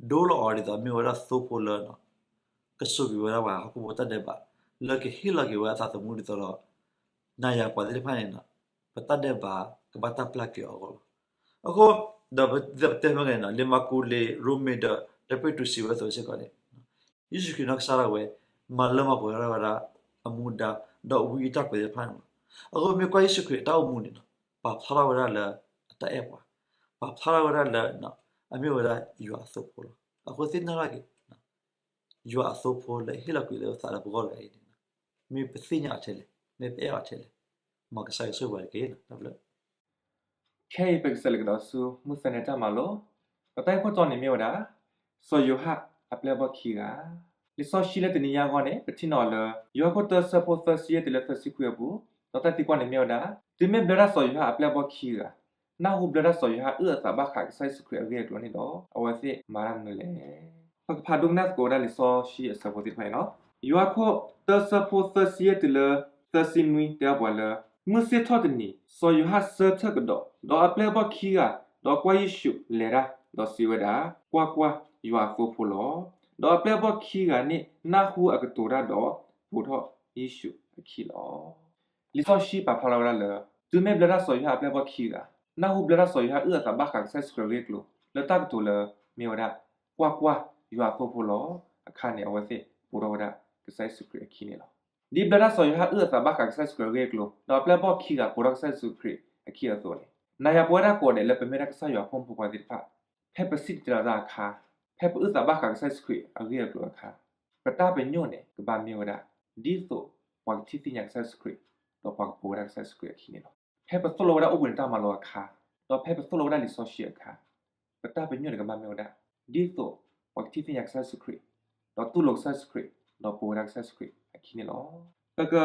ဒိလီၤအီၤဒ်သိးမ့ၢ်ဝဲဒၣ်သိဖိလၢ ကစိာ်ကွံာ်ဝဲဒၣ်ပှၤဟီၣ်ခိၣ်ဖိတၢ်ဒဲးဘး, လၢကဟ့ၣ်လီၤက့ၤဝဲအသးသမူဒ်သိးဒီး နၤယၤပှၤသ့ၣ်တဖၣ်န့ၣ် ပတၢ်ဒဲးဘးကဘၣ်တၢ်ပျၢ်က့ၤအီၤအဂီၢ်လီၤ. အဃိ ဒီးပတဲမ့ၢ်ဂ့ၤန့ၣ် လံာ်မၢကူး လံာ်ရိမ့ၤ ဒီးလံာ်ပ့းတရူးစံးဝဲအသိးစ့ၢ်ကီးန့ၣ်, ယ့ၣ်ၡူးခရံာ်နီၢ်ကစၢ်ဒၣ်ဝဲ မၤလၢမၤပှဲၤဝဲဒၣ်အမူဒါ ဒီးဝံအတၢ်ကွဲးသ့ၣ်တဖၣ်န့ၣ်လီၤ. အဃိပမ့ၢ်ကွၢ်ယ့ၣ်ၡူးခရံာ်အတၢ်အိၣ်မူန့ၣ် ပာ်ဖျါထီၣ်ဝဲဒၣ်လၢအတၢ်အဲၣ်ပှၤ, ပာ်ဖျါထီၣ်ဝဲဒၣ်လၢ အမ့ၢ်ဝဲဒၣ်ယွၤအသိဖိလီၤ. အဃိသ့ၣ်နီၣ်ထီၣ်က့ၤ ယွၤအသိဖိလၢအဟ့ၣ်လီၤကွံာ်လၢပသးဒီးပဂီၢ်တဂၤအံၤန့ၣ်, မ့ၢ်ပသ့ၣ်ညါအီၤထဲလဲၣ်, မ့ၢ်ပအဲၣ်အီၤထဲလဲၣ်, မ်ကစၢ်ယွၤဆိၣ်ဂ့ၤဘၣ်တက့ၢ်. တၢ်ဘျုး. ခဲအံၤပကစးလဲၤကဒီးဆူမုၢ်သၢနံၤတၢ်မၤလိ, ဒီးတၢ်ဂ့ၢ်ခိၣ်တီန့ၣ်မ့ၢ်ဝဲဒၣ် စီၤယိၤဟၣ်အပျဲၢ်အဘီၣ်ခံဂၤ. လံာ်စီဆှံလၢတနံၤညါအဂီၢ်န့ၣ် ပထံၣ်န့ၢ်အီၤလၢ ယိၤဟၣ်ခိၣ်သၢ ဆၢဖိသၢဆံယဲၢ်တုၤလၢသၢဆံခွံအပူၤ, ဒီးတၢ်သံကွၢ်န့ၣ်မ့ၢ်ဝဲဒၣ်, တုၤမ့ၢ်ဘျၢဒၣ်စီၤယိၤဟၣ်အပျဲၢ်အဘီၣ်ခံဂၤ နၢ်ဟူဘျၢဒၣ်စီၤယိၤဟၣ်အုၣ်အသးဘၣ်ဃးကစၢ်ယ့ၣ်ၡူးခရံာ်အဂ့ၢ်အကျိၤန့ၣ်ဒီး အဝဲသ့ၣ်မၤတၢ်မနုၤလဲၣ်. ပကဖးဒိကနၣ်သကိးဝဲဒၣ်လံာ်စီဆှံအဆၢဖိသ့ၣ်တဖၣ်န့ၣ်လီၤ. ယိၤဟၣ်ခိၣ်သၢ ဆၢဖိသၢဆံယဲၢ်တုၤလၢသၢဆံနွံ တဲဘၣ်ပှၤလၢ မုၢ်ဆ့ၣ်ထီၣ်တနံၤ စီၤယိၤဟၣ်ဆၢထၢၣ်ကဒီး, ဒီးအပျဲၢ်အဘီၣ်ခံဂၤ, ဒီးကွၢ်ယ့ၣ်ၡူးလဲၤတၢ်, ဒီးစံးဝဲဒၣ်, ကွၢ်ကွၢ်, ယွၤအသိဖိလီၤ. ဒီးအပျဲၢ်အဘီၣ်ခံဂၤန့ၣ် နၢ်ဟူအကတိၤတၢ်ဒီး ပိာ်ထီၣ်ယ့ၣ်ၡူးအခံလီၤ. လံာ်စီဆှံပာ်ဖျါထီၣ်ဝဲဒၣ်လၢ တုၤမ့ၢ်ဘျၢဒၣ်စီၤယိၤဟၣ်အပျဲၢ်အဘီၣ်ခံဂၤ နၢ်ဟူဘျၢဒၣ်စီၤယိၤဟၣ်အုၣ်အသးဘၣ်ဃးကစၢ်ယ့ၣ်ၡူးခရံာ်အဂ့ၢ်အကျိၤ လၢတၢ်ကတိၤလၢ မ့ၢ်ဝဲဒၣ်, ကွၢ်ကွၢ်, ယွၤအသိဖိလီၤ. အခါန့ၣ် အဝဲသ့ၣ်ပိာ်ထီၣ်ဝဲဒၣ်ကစၢ်ယ့ၣ်ၡူးခရံာ်အခံန့ၣ်လီၤ. ဒ်ဘျၢဒၣ်စီၤယိၤဟၣ်အုၣ်အသးဘၣ်ဃးကစၢ်ယ့ၣ်ၡူးခရံာ်အဂ့ၢ်အကျိၤ ဒီးအပျဲၢ်အဘီၣ်ခံဂၤပိာ်ထီၣ်ကစၢ်ယ့ၣ်ၡူးခရံာ်အခံအသိးန့ၣ်, နၤယၤပဝဲဒၣ်ကိးဂၤဒဲးလၢပမ့ၢ်ဒၣ်ကစၢ်ယွၤအဖိမုၣ်ဖိခွါသ့ၣ်တဖၣ်, ဖဲပစံၣ်တဲၤတဲလီၤတၢ်အခါ, ဖဲပအုၣ်သးဘၣ်ဃးကစၢ်ယ့ၣ်ၡူးခရံာ်အဂ့ၢ်အကျိၤအခါ, ပတၢ်ပညိၣ်န့ၣ် ကဘၣ်မ့ၢ်ဝဲဒၣ် ဒ်သိးပှၤကထံၣ်သ့ၣ်ညါကစၢ်ယ့ၣ်ၡူးခရံာ်, ဒီးပှၤကပိာ်ဝဲဒၣ်ကစၢ်ယ့ၣ်ၡူးခရံာ်အခံန့ၣ်လီၤ. ဖဲပသိၣ်လိဝဲဒၣ်အိၣ်ဘှံးနံၤတၢ်မၤလိအခါ, ဒီးဖဲပသိၣ်လိဝဲဒၣ်လံာ်စီဆှံအခါ, ပတၢ်ပညိၣ်န့ၣ်ကဘၣ်မ့ၢ်ဝဲဒၣ် ဒ်သိးပှၤကထံၣ်သ့ၣ်ညါကစၢ်ယ့ၣ်ၡူးခရံာ်, ဒီးတူၢ်လိာ်ကစၢ်ယ့ၣ်ၡူးခရံာ်, ဒီးပိာ်ဝဲဒၣ်ကစၢ်ယ့ၣ်ၡူးခရံာ်အခံန့ၣ်လီၤ. ပက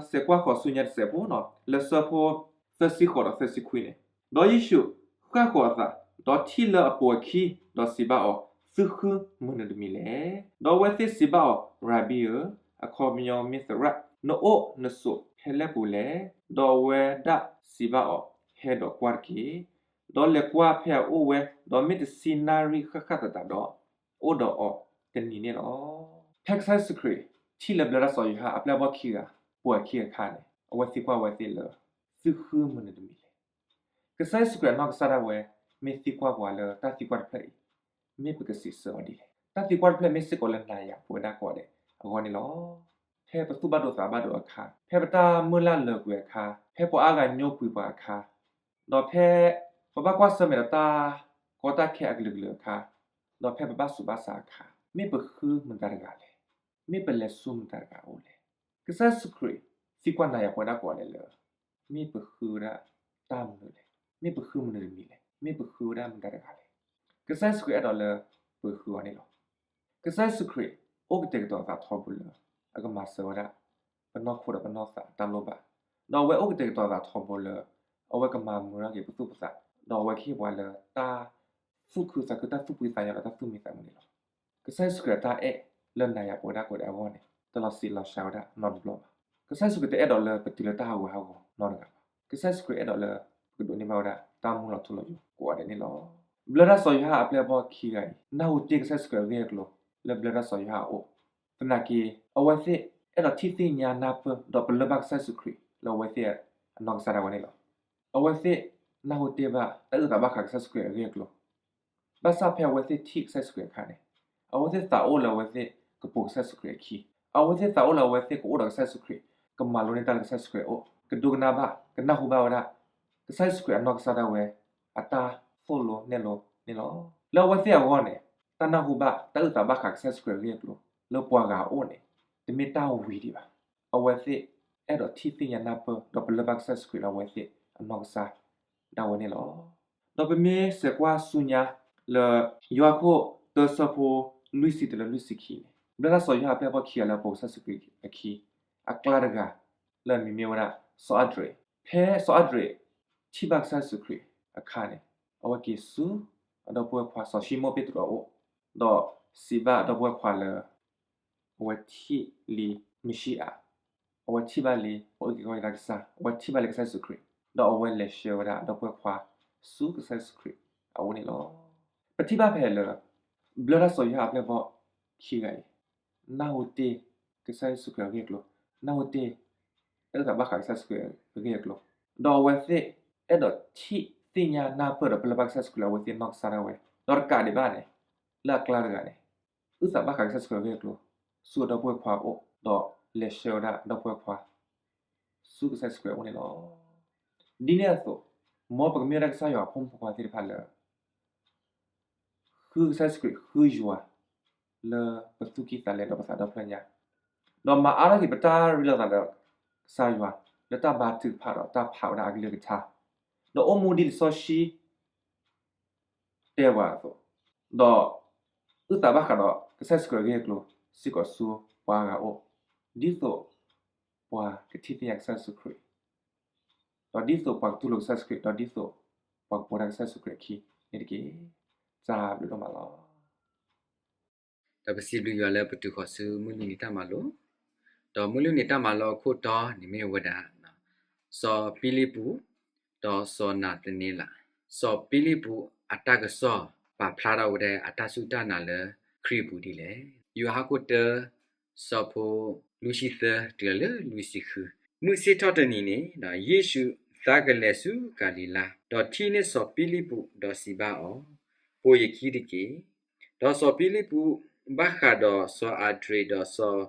စဲးကွၢ်ဃီၤဆူညါတစဲးဖိန့ၣ်, လၢဆၢဖိသၢဆံဃိးဒီးသၢဆံခွံန့ၣ်, ဒီးယ့ၣ်ၡူးဃၣ်ဃီၤအသး, ဒီးထံၣ်လၢအပိာ်အခံ, ဒီးစံးဘၣ်အီၤ, သုဃုမနုၤတမံၤလဲၣ်. ဒီးအဝဲသ့ၣ်စံးဘၣ်အီၤ, ရၤဘံဧၢ, အခီပညီမ့ၢ်သရၣ်, နအိၣ်နဆိးဖဲလဲၣ်ပူၤလဲၣ်. ဒီးအဝဲဒၣ်စံးဘၣ်အီၤ, ဟဲဒီးကွၢ်တက့ၢ်. ဒီးလဲၤကွၢ်ဖဲအအိၣ်ဝဲ, ဒီးမ့ၢ်တဆံနၣ်ရံၣ်ဃၣ်ဃၣ်သးသးဒီး, အိၣ်ဒီးအီၤတနံၤန့ၣ်လီၤ. ဖဲကစၢ်ယ့ၣ်ၡူးခရံာ် ထံၣ်လၢဘျၢဒၣ်စီၤယိၤဟၣ်အပျဲၢ်အဘီၣ်ခံဂၤ ပိာ်အခံအခါန့ၣ်, အဝဲသံကွၢ်ဝဲသ့ၣ်လၢ သုဃုမနုၤတမံၤလဲၣ်. ကစၢ်ယ့ၣ်ၡူးခရံာ်အနီၢ်ကစၢ်ဒၣ်ဝဲ မ့ၢ်သံကွၢ်ပှၤလၢတၢ်သံကွၢ်တဖျၢၣ်အံၤ, မ့ၢ်ပကစံးဆၢအီၤဒ်လဲၣ်. တၢ်သံကွၢ်တဖျၢၣ်မ့ၢ်စ့ၢ်ကီးလၢနၤယၤပဝဲဒၣ်ကိးဂၤဒဲးအဂီၢ်န့ၣ်လီၤ. ဖဲပသူၣ်ဘၣ်ဒိသးဘၣ်ဒိအခါ, ဖဲပတၢ်မုၢ်လၢ်လၢာ်ကွံာ်အခါ, ဖဲပှၤအါဂၤညိကွံာ်ပှၤအခါ, ဒီးဖဲပဘၣ်ကွၢ်ဆၢၣ်မဲာ်ဒီးတၢ်ကီတၢ်ခဲအကလုာ်ကလုာ်အခါ, ဒီးဖဲပဘၣ်ဆူးဘၣ်ဆါအခါ, မ့ၢ်ပဃုမတၤတဂၤလဲၣ်. မ့ၢ်ပလဲၤဆူမတၤတဂၤအအိၣ်လဲၣ်. ကစၢ်ယ့ၣ်ၡူးခရံာ် သံကွၢ်နၤယၤပဝဲဒၣ်ကိးဂၤဒဲးလၢ မ့ၢ်ပဃုဝဲဒၣ်တၢ်မနုၤလဲၣ်, မ့ၢ်ပဃုမနုၤတမံၤလဲၣ်, မ့ၢ်ပဃုဝဲဒၣ်မတၤတဂၤလဲၣ်. ကစၢ်ယ့ၣ်ၡူးခရံာ်အဲၣ်ဒိးလၢပဃုအီၤန့ၣ်လီၤ. ကစၢ်ယ့ၣ်ၡူးခရံာ် အိၣ်ကတဲာ်ကတီၤအသးထီဘိလၢ အကမၤစၢၤဝဲဒၣ် ပနီၢ်ခိဒီးပနီၢ်သးတၢ်လိၣ်ဘၣ်, ဒီးအဝဲအိၣ်ကတဲာ်ကတီၤအသးထီဘိလၢ အဝဲကမၤမုာ်ထီၣ်က့ၤပသူၣ်ပသး, ဒီးအဝဲကဟ့ၣ်ပှၤလၢတၢ်သူၣ်ခုသးခု တၢ်သူၣ်ဖှံသးညီဒီးတၢ်သူၣ်မံသးမုာ်န့ၣ်လီၤ. ကစၢ်ယ့ၣ်ၡူးခရံာ်အတၢ်အဲၣ်လၢနၤယၤပဝဲဒၣ်ကိးဂၤဒဲးအဂီၢ်န့ၣ် တလီၤစံးလီၤစှၤဝဲဒၣ်နီတဘျီဘၣ်. ကစၢ်ယ့ၣ်ၡူးခရံာ်တအဲၣ်ဒိးလၢပတုၤလၢတၢ်ဟးဂူာ်ဟးဂီၤနီတဂၤဘၣ်. ကစၢ်ယ့ၣ်ၡူးခရံာ်အဲၣ်ဒိးလၢပကဒိးန့ၢ်ဘၣ်ဝဲဒၣ်တၢ်မူလီၤထူလီၤယိာ်ကိးဂၤဒဲးန့ၣ်လီၤ. ဘျၢတၢ်စီၤယိၤဟၣ်အပျဲၢ်အဘီၣ်ခံဂၤအံၤ နၢ်ဟူတ့ၢ်ကစၢ်ယ့ၣ်ၡူးခရံာ်အဂ့ၢ်အကျိၤ လၢဘျၢတၢ်စီၤယိၤဟၣ်အအိၣ်, သနာ်က့ အဝဲသ့ၣ်အဲၣ်ဒိးထံၣ်သ့ၣ်ညါနၢ်ပၢၢ် ဒီးပလၢၢ်ဘၣ်ကစၢ်ယ့ၣ်ၡူးခရံာ်လၢအဝဲသ့ၣ်အနီၢ်ကစၢ်ဒၣ်ဝဲန့ၣ်လီၤ. အဝဲသ့ၣ်နၢ်ဟူတ့ၢ်ဘၣ်တၢ်အုၣ်သးဘၣ်ဃးကစၢ်ယ့ၣ်ၡူးခရံာ်အဂ့ၢ်အကျိၤ ဘၣ်ဆၣ်ဖဲအဝဲသ့ၣ်ထံၣ်ကစၢ်ယ့ၣ်ၡူးခရံာ်အခါန့ၣ်, အဝဲသ့ၣ်သးအိၣ်လၢအဝဲသ့ၣ်ကပိာ်ကစၢ်ယ့ၣ်ၡူးခရံာ်အခံ, အဝဲသ့ၣ်သးအိၣ်လၢအဝဲသ့ၣ်ကအိၣ်ဒီးကစၢ်ယ့ၣ်ၡူးခရံာ်, ကမၤလိန့ၢ်တၢ်လၢကစၢ်ယ့ၣ်ၡူးခရံာ်အအိၣ်, ကဒိကနၣ်ဘၣ် ကနၢ်ဟူဘၣ်ဝဲဒၣ် ကစၢ်ယ့ၣ်ၡူးခရံာ်အနီၢ်ကစၢ်ဒၣ်ဝဲ အတၢ်သိၣ်လိနဲၣ်လိန့ၣ်လီၤ. လၢအဝဲသ့ၣ်အဂီၢ်န့ၣ်, တၢ်နၢ်ဟူဘၣ်တၢ်အုၣ်သးဘၣ်ဃးကစၢ်ယ့ၣ်ၡူးခရံာ်အဂ့ၢ်အကျိၤ လၢပှၤဂၤအအိၣ်န့ၣ် တမ့ၢ်တၢ်ဝံၤဒံးဘၣ်. အဝဲသ့ၣ်အဲၣ်ဒိးထံၣ်သ့ၣ်ညါနၢ်ပၢၢ် ဒီးပလၢၢ်ဘၣ်ကစၢ်ယ့ၣ်ၡူးခရံာ်လၢအဝဲသ့ၣ်အနီၢ်ကစၢ်ဒၣ်ဝဲန့ၣ်လီၤ. ဒီးပမ့ၢ်စဲးကွၢ်ဆူညါလၢ ယိၤဟၣ်ခိၣ်တၢဆၢဖိလွံၢ်ဆံတုၤလၢလွံၢ်ဆံခံန့ၣ်, ဘျၢတၢ်စီၤယိၤဟၣ်အပျဲၢ်အဘီၣ်ခံဂၤလၢအပိာ်ကစၢ်ယ့ၣ်ၡူးခရံာ်အခံ အကျါတဂၤ လၢအမံၤမ့ၢ်ဝဲဒၣ် စီၤအၤဒြ့း. ဖဲစီၤအၤဒြ့းထံၣ်ဘၣ်ကစၢ်ယ့ၣ်ၡူးခရံာ်အခါန့ၣ်, အဝဲက့ၤဆူအဒီပုၢ်ဝဲၢ်ခွါစီၤၡံမိၣ်ပ့းတရူးအအိၣ်, ဒီးစံးဘၣ်အဒီပုၢ်ဝဲၢ်ခွါလၢ အဝဲထံၣ်လံမ့ၣ်ၡံအၤ, အဝဲထံၣ်ဘၣ်လံ ပှၤအုၣ်က့ၤခီၣ်က့ၤတၢ်ကစၢ်, အဝဲထံၣ်ဘၣ်လံကစၢ်ယ့ၣ်ၡူးခရံာ်, ဒီးအဝဲလဲၤဆှၢဝဲဒၣ်ဒီပုၢ်ဝဲၢ်ခွါ ဆူကစၢ်ယ့ၣ်ၡူးခရံာ်အအိၣ်န့ၣ်လီၤ. ပထံၣ်ဘၣ်ဖဲလၢ ဘျၢတၢ်စီၤယိၤဟၣ်အပျဲၢ်ဘီၣ်ခံဂၤအံၤ နၢ်ဟူတ့ၢ်ကစၢ်ယ့ၣ်ၡူးခရံာ်အဂ့ၢ်အကျိၤ, နၢ်ဟူတ့ၢ် အဲၣ်သးဘၣ်ဃးကစၢ်ယ့ၣ်ၡူးခရံာ်အဂ့ၢ်အကျိၤ, ဒီးအဝဲသ့ၣ်အဲၣ်ဒိးထံၣ်သ့ၣ်ညါနၢ်ပၢၢ်ဒီးပလၢၢ်ဘၣ်ကစၢ်ယ့ၣ်ၡူးခရံာ်လၢအဝဲသ့ၣ်နီၢ်ကစၢ်ဒၣ်ဝဲ, ဒီးတကးဒံးဘၣ်န့ၣ် လၢအကျါတဂၤန့ၣ် အုၣ်သးဘၣ်ဃးကစၢ်ယ့ၣ်ၡူးခရံာ်အဂ့ၢ်အကျိၤ ဆူအဒီပုၢ်ဝဲၢ်ခွါအအိၣ်, ဒီးလဲၤဆှၢဝဲဒၣ်ဒီပုၢ်ဝဲၢ်ခွါ ဆူကစၢ်ယ့ၣ်ၡူးခရံာ်အအိၣ်န့ၣ်လီၤ. ဒ်န့ၣ်အသိး မ်ပကမ့ၢ်ဝဲဒၣ်ကစၢ်ယွၤအဖိမုၣ်ဖိခွါသ့ၣ်တဖၣ်လၢ ဃုကစၢ်ယ့ၣ်ၡူးခရံာ် ဃုယွၤ လၢပသူၣ်ကံၢ်သးလဲဒီးပသးဒီဖျၢၣ်ညါ, ဒီးမၤအါထီၣ်က့ၤပတၢ်ရ့လိာ်သးဒီးကစၢ်ယွၤ လၢတၢ်ဘါထုကဖၣ်ဒီးတၢ်ဖးဝဲဒၣ်အကလုၢ်ကထါ, ဒီးအိၣ်မူဒ်လံာ်စီဆှံတဲပှၤအသိး, ဒီးအုၣ်သးဘၣ်ဃးဒီးကစၢ်ယ့ၣ်ၡူးခရံာ်အဂ့ၢ်အကျိၤ စ့ၢ်ကီးဆူပှၤအါဂၤအအိၣ်, ဒ်သိးပှၤကထံၣ်သ့ၣ်ညါကစၢ်ယ့ၣ်ၡူးခရံာ် ဒီးဒ်သိးပှၤကတူၢ်လိာ်ကစၢ်ယ့ၣ်ၡူးခရံာ်, ဒီးဒ်သိးပှၤကပိာ်ဒၣ်ကစၢ်ယ့ၣ်ၡူးခရံာ်အခံန့ၣ်တက့ၢ်. တၢ်ဘျုးဒိၣ်မးလီၤ. ဒီးပစံးဘျုးယွၤလၢပတုၤဃီၤဆူမုၢ်လွံၢ်နံၤတၢ်မၤလိ, ဒီးမုၢ်လွံၢ်နံၤတၢ်မၤလိအခိၣ်တီန့ၣ်မ့ၢ်ဝဲဒၣ် စီၤပံလံပူး ဒီးစီၤနၤသန့လး, စီၤပံလံပူးအတၢ်ကစီၣ် ပာ်ဖျါထီၣ်ဝဲဒၣ်အတၢ်စူၢ်တၢ်နာ်လၢခရံာ်အပူၤဒ်လဲၣ်. ယိၤဟၣ်ခိၣ်တၢ ဆၢဖိလွံၢ်ဆံသၢတုၤလၢလွံၢ်ဆံဃု, မုၢ်ဆ့ၣ်ထီၣ်တနံၤန့ၣ် ယ့ၣ်ၡူးသးကလဲၤဆူကၤလံၤလါ, ဒီးထံၣ်န့ၢ်စီၤပံလံပူးဒီးစံးဘၣ်အီၤ, ပိာ်ယခံတက့ၢ်. ဒီးစီၤပံလံပူးဘၣ်ဃးဒီးစီၤအၤဒြ့းဒီးစီၤ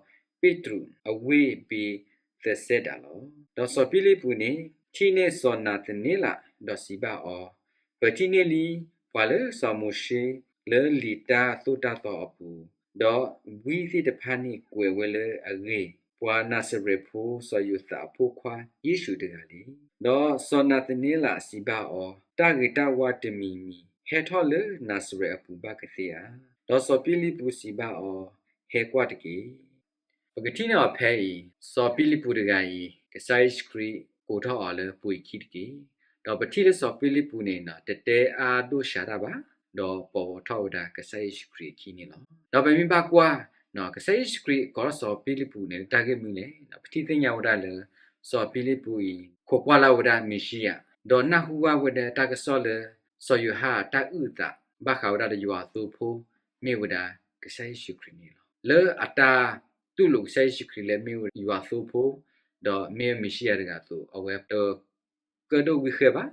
ပ့းတရူးအဝ့ၢ်ဘ့းသစဲဒၤလီၤ. ဒီးစီၤပံလံပူးန့ၣ် ထံၣ်န့ၢ်စီၤနၤသန့လးဒီးစံးဘၣ်အီၤ, ပထံၣ်န့ၢ်လံပှၤလၢစီၤမိၤၡ့လၢလံာ်တၢ်သိၣ်တၢ်သီအပူၤ, ဒီးဝံသ့ၣ်တဖၣ်န့ၣ်ကွဲးဝဲလၢအဂ့ၢ်, ပှၤနၤစရဲးဖိစီၤယိၤသးအဖိခွါယ့ၣ်ၡူးတဂၤလံ. ဒီးစီၤနၤသန့လးစံးဘၣ်အီၤ, တၢ်ဂ့ၤတၢ်ဝါတမံၤမံၤ ဟဲထီၣ်လၢနၤစရဲးအပူၤဘၣ်ကသ့ဧါ. ဒီးစီၤပံလံပူးစံးဘၣ်အီၤ, ဟဲကွၢ်တက့ၢ်. ပကထံၣ်န့ၢ်အီၤဖဲအံၤ, စီၤပံလံပူးတဂၤအံၤ ကစၢ်ယ့ၣ်ၡူးခရံာ်ကိးထီၣ်အီၤလၢပိာ်ယခံတက့ၢ်. ဒီးပထံၣ်လၢစီၤပံလံပူးန့ၣ် တတဲအါဒိၣ်ဆံးတၢ်ဘၣ်, ဒီးပိာ်ထီၣ်ဝဲဒၣ်ကစၢ်ယ့ၣ်ၡူးခရံာ်အခံန့ၣ်လီၤ. ဒီးပမ့ၢ်ဘၣ်ကွၢ် ကစၢ်ယ့ၣ်ၡူးခရံာ်ကိးထီၣ်စီၤပံလံပူးန့ၣ် လၢတၢ်ဂ့ၢ်မနုၤလဲၣ်. ပထံၣ်သ့ၣ်ညါဝဲဒၣ်လၢ စီၤပံလံပူးအံၤ ခိးကွၢ်လၢ်ဝဲဒၣ်မ့ၤၡံယၤ, ဒီးနၢ်ဟူဘၣ်ဝဲဒၣ်တၢ်ကစီၣ်လၢ စီၤယိၤဟၣ်အတၢ်အုၣ်အသး ဘၣ်ဃးဝဲဒၣ်ဒီးယွၤအသိဖိ မ့ၢ်ဝဲဒၣ်ကစၢ်ယ့ၣ်ၡူးခရံာ်န့ၣ်လီၤ. လၢအတၢ်တူၢ်လိာ်ကစၢ်ယ့ၣ်ၡူးခရံာ်လၢမ့ၢ်ယွၤအသိဖိ ဒီးမ့ၢ်မ့ၤၡံယၤတဂၤအသိး အဝဲတကဲဒိၣ်ဝံဃဲဘၣ်,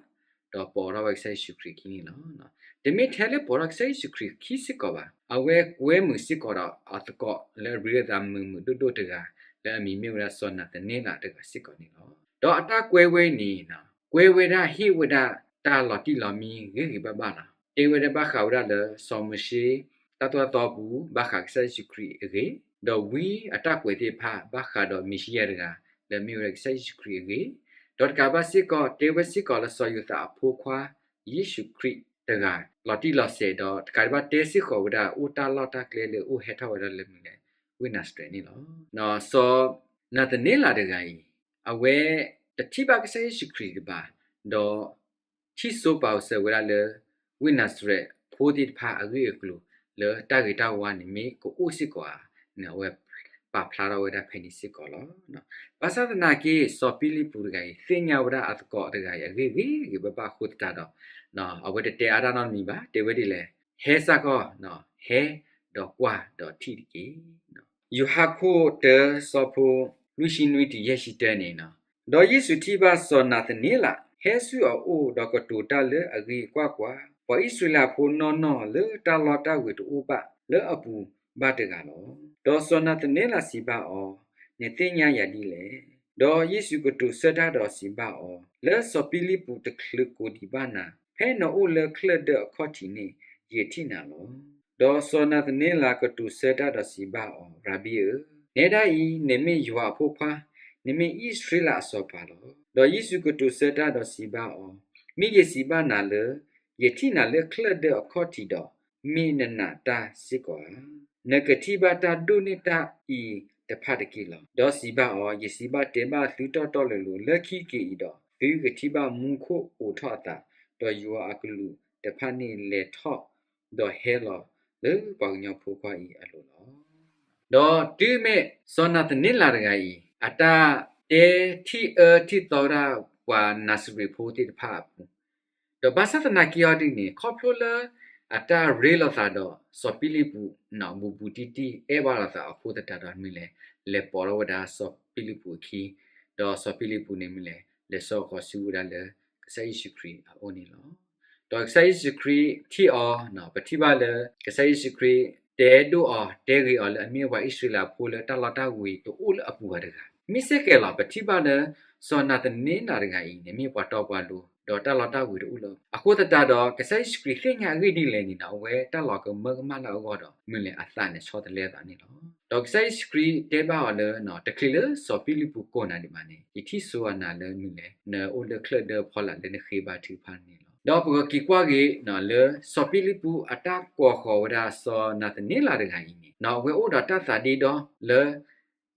ဒီးပိာ်ထီၣ်ဝဲကစၢ်ယ့ၣ်ၡူးခရံာ်အခံန့ၣ်လီၤ. တမ့ၢ်ထဲလၢပိာ်ထီၣ်ကစၢ်ယ့ၣ်ၡူးခရံာ်အခံစ့ၢ်ကီးဘၣ်, အဝဲကွဲမုာ်စ့ၢ်ကီးဒီးအသကိးလၢအရ့လိာ်သးမုာ်မုာ်ဒိၣ်ဒိၣ်တဂၤ လၢအမံၤမ့ၢ်ဝဲဒၣ်စီၤနၤသန့လးတဂၤစ့ၢ်ကီးန့ၣ်လီၤ. ဒီးအတၢ်ကွဲဝဲအံၤန့ၣ် ကွဲဝဲဒၣ်ဟ့ၣ်ဝဲဒၣ်တၢ်လီၤတံၢ်လီၤမံဂ့ၤဂ့ၤဘၣ်ဘၣ်လီၤ. တဲဝဲဒၣ်ဘၣ်ဃးဝဲဒၣ်လၢစီၤမိၤၡ့ တၢ်သိၣ်တၢ်သီအပူၤ ဘၣ်ဃးကစၢ်ယ့ၣ်ၡူးခရံာ်အဂ့ၢ်, ဒီးဝံအတၢ်ကွဲးသ့ၣ်တဖၣ် ဘၣ်ဃးဒီးမ့ၤၡံယၤတဂၤ လၢမ့ၢ်ဝဲဒၣ်ကစၢ်ယ့ၣ်ၡူးခရံာ်အဂ့ၢ်, ဒီးတကးဘၣ်စ့ၢ်ကီး တဲဝဲစ့ၢ်ကီးလၢစီၤယိၤသးအဖိခွါ ယ့ၣ်ၡူးခရံာ်တဂၤ လီၤတံၢ်လီၤဆဲး, ဒီးတကးဒံးဘၣ်တဲစ့ၢ်ကီးဝဲဒၣ်အိၣ်တၢ်လီၢ်တၢ်ကျဲလၢအိၣ်ဟဲထီၣ်ဝဲဒၣ်လၢမနုၤလဲၣ်, ဝ့ၢ်နၤစရဲးန့ၣ်လီၤ. စီၤနၤသန့လးတဂၤအံၤ အဝဲတထံၣ်ဘၣ်ကစၢ်ယ့ၣ်ၡူးခရံာ်ဒံးဘၣ်, ဒီး ထံၣ်စိပာ်စၢၤဝဲဒၣ်လၢ ဝ့ၢ်နၤစရဲးဖိသ့ၣ်တဖၣ်အဂ့ၢ်အကျိၤ လၢတၢ်ဂ့ၤတၢ်ဝါန့ၣ်မ့ၢ်ကအိၣ်စ့ၢ်ကီးဧါန့ၣ် အဝဲပာ်ဖျါထီၣ်ဝဲဒၣ်ဖဲန့ၣ်စ့ၢ်ကီးလီၤ. ဘၣ်ဆၣ်သနာ်က့ စီၤပံလံပူးတဂၤအံၤ သ့ၣ်ညါဝဲဒၣ်အသကိးတဂၤအံၤအဂ့ၢ်ဂ့ၤဂ့ၤဘၣ်ဘၣ်အဃိသတးဒီး အဝဲတတဲအါတၢ်နီတမံၤဘၣ်, တဲဝဲဒ်လဲၣ်, ဟဲစ့ၢ်ကီး, ဟဲဒီးကွၢ်ဒီးထံၣ်တက့ၢ်. ယိၤဟၣ်ခိၣ်တၢ ဆၢဖိလွံၢ်ဆံနွံတုၤယဲၢ်ဆံတၢန့ၣ်, ဒီးယ့ၣ်ၡူးထံၣ်ဘၣ်စီၤနၤသန့လး ဟဲဆူအအိၣ်ဒီးကတိၤတၢ်လၢအဂ့ၢ်, ကွၢ်ကွၢ်, ပှၤအံၣ်စရ့လးဖိနီၢ်နီၢ်လၢတၢ်လီတၢ်ဝ့ၤတအိၣ်ဘၣ်လၢအပူၤဘၣ်တဂၤလီၤ. ဒီးစီၤနၤသန့လးစံးဘၣ်အီၤ, နသ့ၣ်ညါယၤဒ်လဲၣ်. ဒီးယ့ၣ်ၡူးကတိၤဆၢတၢ်ဒီးစံးဘၣ်အီၤ, လၢစီၤပံလံပူးတချုးကိးဒံးဘၣ်နၤ, ဖဲနအိၣ်လၢချၢၣ်ဒၢအခီၣ်ထံးန့ၣ် ယထံၣ်နၤလီၤ. ဒီးစီၤနၤသန့လးကတိၤဆၢတၢ်ဒီးစံးဘၣ်အီၤ, ရၤဘံဧၢ, နဲဒၣ်အံၤ နမ့ၢ်ယွၤအဖိခွါ, နမ့ၢ်အံၣ်စရ့လးအစီၤပၤလီၤ. ဒီးယ့ၣ်ၡူးကတိၤဆၢတၢ်ဒီးစံးဘၣ်အီၤ, မ့ၢ်ယစံးဘၣ်နၤလၢ ယထံၣ်နၤလၢချၢၣ်ဒၢအခီၣ်ထံးဒီး, မ့ၢ်နနာ်တၢ်စ့ၢ်ကီးဧါ. နကထံၣ်ဘၣ်တၢ်ဒိၣ်န့ၢ်တၢ်အံၤတဖၣ်တက့ၢ်လီၤ. ဒီးစံးဘၣ်အီၤ, ယစံးဘၣ်တဲဘၣ်သုတီတီလိၤလိၤ, လၢခံက့ၤအံၤဒီး သုကထံၣ်ဘၣ်မူခိၣ်အိးထီၣ်အသး, ဒီးယွၤအကလူးတဖၣ်န့ၣ်လဲၤထီၣ်, ဒီးဟဲလီၤလၢပှၤကညီဖိခွါအံၤအလိၤလီၤ. ဒီးတုၤမ့ၢ်စီၤနၤသန့လးတဂၤအံၤ အတၢ်တဲထံၣ်အၢထံၣ်သီဝဲဒၣ်ပှၤနၤစရ့းဖိသ့ၣ်တဖၣ်အပူၤ, ဒီးဘၣ်ဆၣ်သနာ်က့အီၤဒ်န့ၣ် ခီဖျိလၢအတၢ်ရ့လိာ်သးဒီးစီၤပံလံပူး ဘူးဘူးတံၢ်တံၢ် အဲၣ်ဘၣ်လိာ်သးအဃိသတးဒီး မနုၤလဲၣ် လဲၤပိာ်ထီၣ်ဝဲဒၣ်စီၤပံလံပူးအခံ, ဒီးစီၤပံလံပူးန့ၣ်မနုၤလဲၣ် လဲၤဆှၢဃီၤဆူဝဲဒၣ်လၢကစၢ်ယ့ၣ်ၡူးခရံာ်အအိၣ်န့ၣ်လီၤ. ဒီးကစၢ်ယ့ၣ်ၡူးခရံာ်ထံၣ်အီၤ, ပထံၣ်ဘၣ်လၢ ကစၢ်ယ့ၣ်ၡူးခရံာ်တဲဒိၣ်အီၤ တဲဂ့ၤအီၤလၢအမ့ၢ်ပှၤအံၣ်စရ့လးဖိလၢတၢ်လီတၢ်ဝ့ၤတအိၣ်လၢအပူၤဘၣ်တဂၤ, မ့ၢ်စ့ၢ်ကီးလီၤ. ပထံၣ်ဘၣ်လၢ စီၤနၤသန့လးတဂၤအံၤန့ၣ် မ့ၢ်ပှၤတီပှၤလိၤ ဒီးတၢ်လီတၢ်ဝ့ၤတအိၣ်လၢအပူၤ, အဃိသတးဒီး ကစၢ်ယ့ၣ်ၡူးခရံာ်သ့ၣ်ညါအဂ့ၢ်ဒ်လဲၣ်န့ၣ်ဒီး အဝဲတၢ်လီၤကမၢကမၣ်လၢအဂီၢ်ဒီး မနုၤလဲၣ် အသးန့ၣ်ဆီတလဲအသးန့ၣ်လီၤ. ဒီးကစၢ်ယ့ၣ်ၡူးခရံာ်တဲဘၣ်အီၤလၢ တချုးလၢစီၤပံလံပူးကိးနၤဒံးဘၣ်န့ၣ် ယထံၣ်ဆိအနၤလၢမနုၤလဲၣ် နအိၣ်လၢချၢၣ်ဒၢဖီလာ်လၢနဃ့ဘါထုကဖၣ်န့ၣ်လီၤ. ဒီးပကက့ၤကွၢ်က့ၤလၢ စီၤပံလံပူးအတၢ်ကိးဃီၤဝဲဒၣ်စီၤနၤသန့လးတဂၤအံၤန့ၣ် အဝဲအိၣ်ဒီးတၢ်သးဒ့ဒီလၢ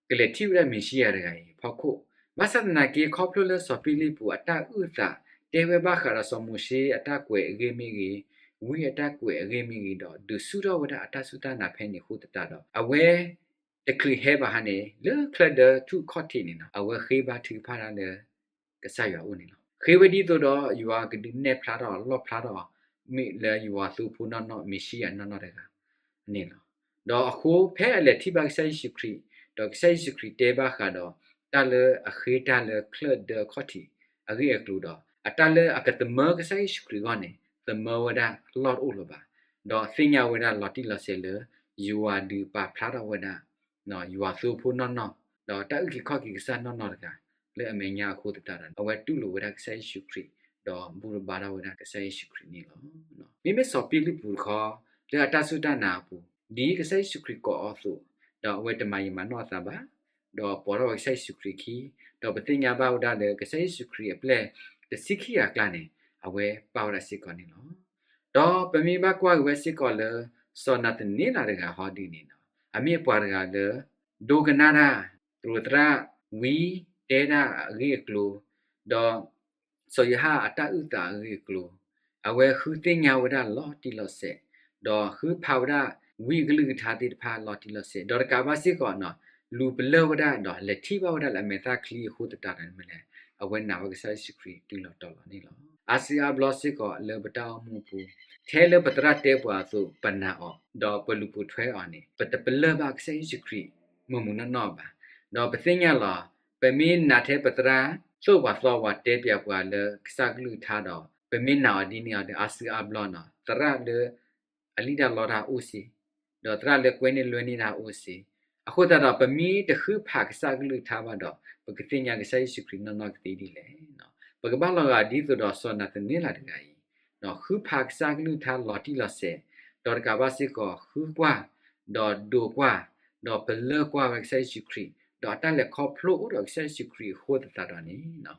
ကလဲၤထံၣ်ဝဲဒၣ်မ့ၣ်ၡံအၤတဂၤအံၤအဖီခိၣ်, ဘၣ်ဆၣ်သနာ်က့ ခီဖျိလၢစီၤပံလံပူးအတၢ်အုၣ်သး တဲဝဲဘၣ်ဃးဒီးစီၤမိၤၡ့အတၢ်ကွဲးအဂ့ၢ်မ့ၢ်ဂ့ၤ, ဝံအတၢ်ကွဲးအဂ့ၢ်မ့ၢ်ဂ့ၤဒီး ဒုးဆူၣ်ထီၣ်ဝဲဒၣ်အတၢ်စူၢ်တၢ်နာ်ဖဲန့ၣ်အဃိသတးဒီး အဝဲ တချုးဟဲဘၣ်ဟါန့ၣ် လၢချၢၣ်ဒၢထူၣ်ခီၣ်ထံးန့ၣ်လီၤ အဝဲဃ့ဘါထုကဖၣ်တၢ်လၢ ကစၢ်ယွၤအအိၣ်န့ၣ်လီၤ. ဃ့ဝဲဒ်သိးဒီး ယွၤကဒုးနဲၣ်ဖျါထီၣ်လီၣ်ဖျါထီၣ် မ့ၢ်လၢယွၤသိဖိနီၢ်နီၢ် မ့ၣ်ၡံအၤနီၢ်နီၢ်တဂၤန့ၣ်လီၤ. ဒီးအဃိဖဲအလဲၤထံၣ်ဘၣ်ကစၢ်ယ့ၣ်ၡူးခရံာ် ဒီးကစၢ်ယ့ၣ်ၡူးခရံာ်တဲဘၣ်ဃးဒီး တၢ်လၢအဃ့တၢ်လၢချၢၣ်ဒၢခီၣ်ထံးအဂ့ၢ်အကျိၤဒီး အတၢ်လၢအကသမၢကစၢ်ယ့ၣ်ၡူးခရံာ်အဂီၢ်န့ၣ် သမၢဝဲဒၣ်လီၢ်တအိၣ်လၢၤဘၣ်, ဒီးသ့ၣ်ညါဝဲဒၣ်လီၤတံၢ်လီၤဆဲးလၢ ယွၤဒုးပာ်ဖျါထီၣ်ဝဲဒၣ် ယွၤသိဖိနီၢ်နီၢ် ဒီးတၢ်အုၣ်က့ၤခီၣ်က့ၤကစၢ်နီၢ်နီၢ်တဂၤ လၢအမဲာ်ညါအဃိသတးဒီး အဝဲတူၢ်လိာ်ဝဲဒၣ်ကစၢ်ယ့ၣ်ၡူးခရံာ် ဒီးဘူၣ်တဘါထီၣ်ဝဲဒၣ်ကစၢ်ယ့ၣ်ၡူးခရံာ်န့ၣ်လီၤ. မ့မ့ၢ်စီၤပံလံပူးတခီ လၢအတၢ်စူၢ်တၢ်နာ်အပူၤ ဒ်ကစၢ်ယ့ၣ်ၡူးခရံာ်ကိးအီၤအသိး ဒီးအဝဲတမၤယံာ်မၤနီၢ်အသးဘၣ်, ဒီးပိာ်ထီၣ်ဝဲကစၢ်ယ့ၣ်ၡူးခရံာ်အခံ, ဒီးပသ့ၣ်ညါဘၣ်ဝဲဒၣ်လၢကစၢ်ယ့ၣ်ၡူးခရံာ်အပျဲၢ်တဆံခံဂၤအကျါန့ၣ် အဝဲပာ်ဝဲဒၣ်စ့ၢ်ကီးန့ၣ်လီၤ. ဒီးပမ့ၢ်ဘၣ်ကွၢ်က့ၤဝဲစ့ၢ်ကီးလၢ စီၤနၤသန့လးတဂၤဟီဒ်န့ၣ်လီၤ အမ့ၢ်ပှၤတဂၤလၢ ဒိကနၣ်တၢ် သရူးသရၣ် ဝံတဲဒၣ်အဂ့ၢ်အကျိၤ, ဒီး စီၤယိၤဟၣ်အတၢ်အုၣ်သးအဂ့ၢ်အကျိၤ, အဝဲဃုသ့ၣ်ညါဝဲဒၣ်လီၤတံၢ်လီၤဆဲး, ဒီးဃုဖးဝဲဒၣ် ဝံအကလုၢ်ကထါသ့ၣ်တဖၣ်လီၤတံၢ်လီၤဆဲး, ဒီးတကးဘၣ်စ့ၢ်ကီး လူၤပလၢၢ်ဝဲဒၣ်ဒီးလဲၤထံၣ်ဘၣ်ဝဲဒၣ်လၢအမဲာ်သၣ်ချံအဃိသတးဒီးန့ၣ်မနုၤလဲၣ် အဝဲနာ်ဝဲကစၢ်ယ့ၣ်ၡူးခရံာ်တုၤလီၤတီၤလီၤန့ၣ်လီၤ. အါစုအါဘျီစ့ၢ်ကီးလၢပတၢ်အိၣ်မူအပူၤ, ထဲလၢပသရၣ်တဲပှၤအသိး ပနာ်အီၤ, ဒီးပလူၤပိာ်ထွဲအီၤန့ၣ် ပတပလၢၢ်ဘၣ်ကစၢ်ယ့ၣ်ၡူးခရံာ်မုၢ်မုၢ်နီၢ်နီၢ်ဘၣ်. ဒီးပသ့ၣ်ညါလီၤ, ပမ့ၢ်နာ်ထဲပသရၣ်သိၣ်ပှၤသီပှၤတဲပျးပှၤလၢကစၢ်ကလုၢ်ကထါဒီး ပမ့ၢ်နာ်အီၤဒ်န့ၣ်အီၤဒီး အါစုအါဘျီန့ၣ် သရၣ်လၢ အလံၣ်တၢ်လီတၢ်အိၣ်စ့ၢ်, ဒီးသရၣ်လၢကွဲန့ၢ်လွဲန့ၢ်တၢ်အိၣ်စ့ၢ်, အဃိသတးဒီး ပမ့ၢ်တဃုဖးကစၢ်ကလုၢ်ကထါဘၣ်ဒီး ပကသ့ၣ်ညါကစၢ်ယ့ၣ်ၡူးခရံာ်နီၢ်နီၢ်ကသ့ဒ်လဲၣ်. ပကဘၣ်လီၤဂာ်ဒ်သိးဒီးစီၤနၤသန့လးတဂၤအံၤ, ဃုဖးကစၢ်ကလုၢ်ကထါလီၤတံၢ်လီၤဆဲး, ဒီးတကးဘၣ်စ့ၢ်ကီး ဃုကွၢ်, ဒီးဒိးကွၢ်, ဒီးပလၢၢ်ကွၢ်ဝဲကစၢ်ယ့ၣ်ၡူးခရံာ်, ဒီးအတၢ်လဲၤခီဖျိအိၣ်ဒီးကစၢ်ယ့ၣ်ၡူးခရံာ်အဃိသတးဒီးန့ၣ်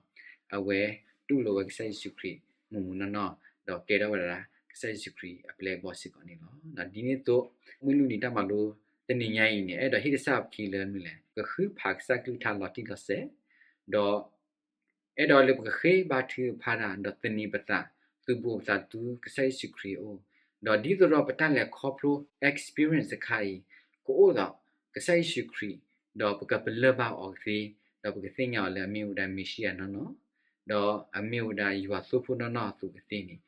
အဝဲတူၢ်လိာ်ဝဲကစၢ်ယ့ၣ်ၡူးခရံာ်မုၢ်မုၢ်နီၢ်နီၢ်, ဒီးကဲထီၣ်ဝဲဒၣ်ကစၢ်ယ့ၣ်ၡူးခရံာ်အပျဲၢ်အဘီၣ်စ့ၢ်ကီးန့ၣ်လီၤ. ဒ်န့ၣ်အသိး မုၢ်လုၢ်နံၤတၢ်မၤလိ တနံၤညါအံၤန့ၣ် အဲၣ်ဒိးဟ့ၣ်ကစၢ်ပခံလၢမနုၤလဲၣ်, ကဃုဖးကစၢ်ကလုၢ်ကထါလီၤတံၢ်လီၤဆဲး, ဒီး အဲၣ်ဒိးလၢပကဃ့ဘါထုကဖၣ်တၢ် ဒီးသန့ၤပသး သုးဘူးအပသးဆူကစၢ်ယ့ၣ်ၡူးခရံာ်အအိၣ်, ဒီးဒ်သိးဒီးပတၢ်လဲၤခီဖျိ experience တခါအံၤ ကအိၣ်ဒီးကစၢ်ယ့ၣ်ၡူးခရံာ်, ဒီးပကပလၢၢ်ဘၣ်အီၤကသ့, ဒီးပကသ့ၣ်ညါအီၤလၢအမ့ၢ်ဝဲဒၣ်မ့ၣ်ၡံအၤနီၢ်နီၢ်, ဒီးအမ့ၢ်ဝဲဒၣ်ယွၤသိဖိနီၢ်နီၢ်အသိးကသ့န့ၣ်,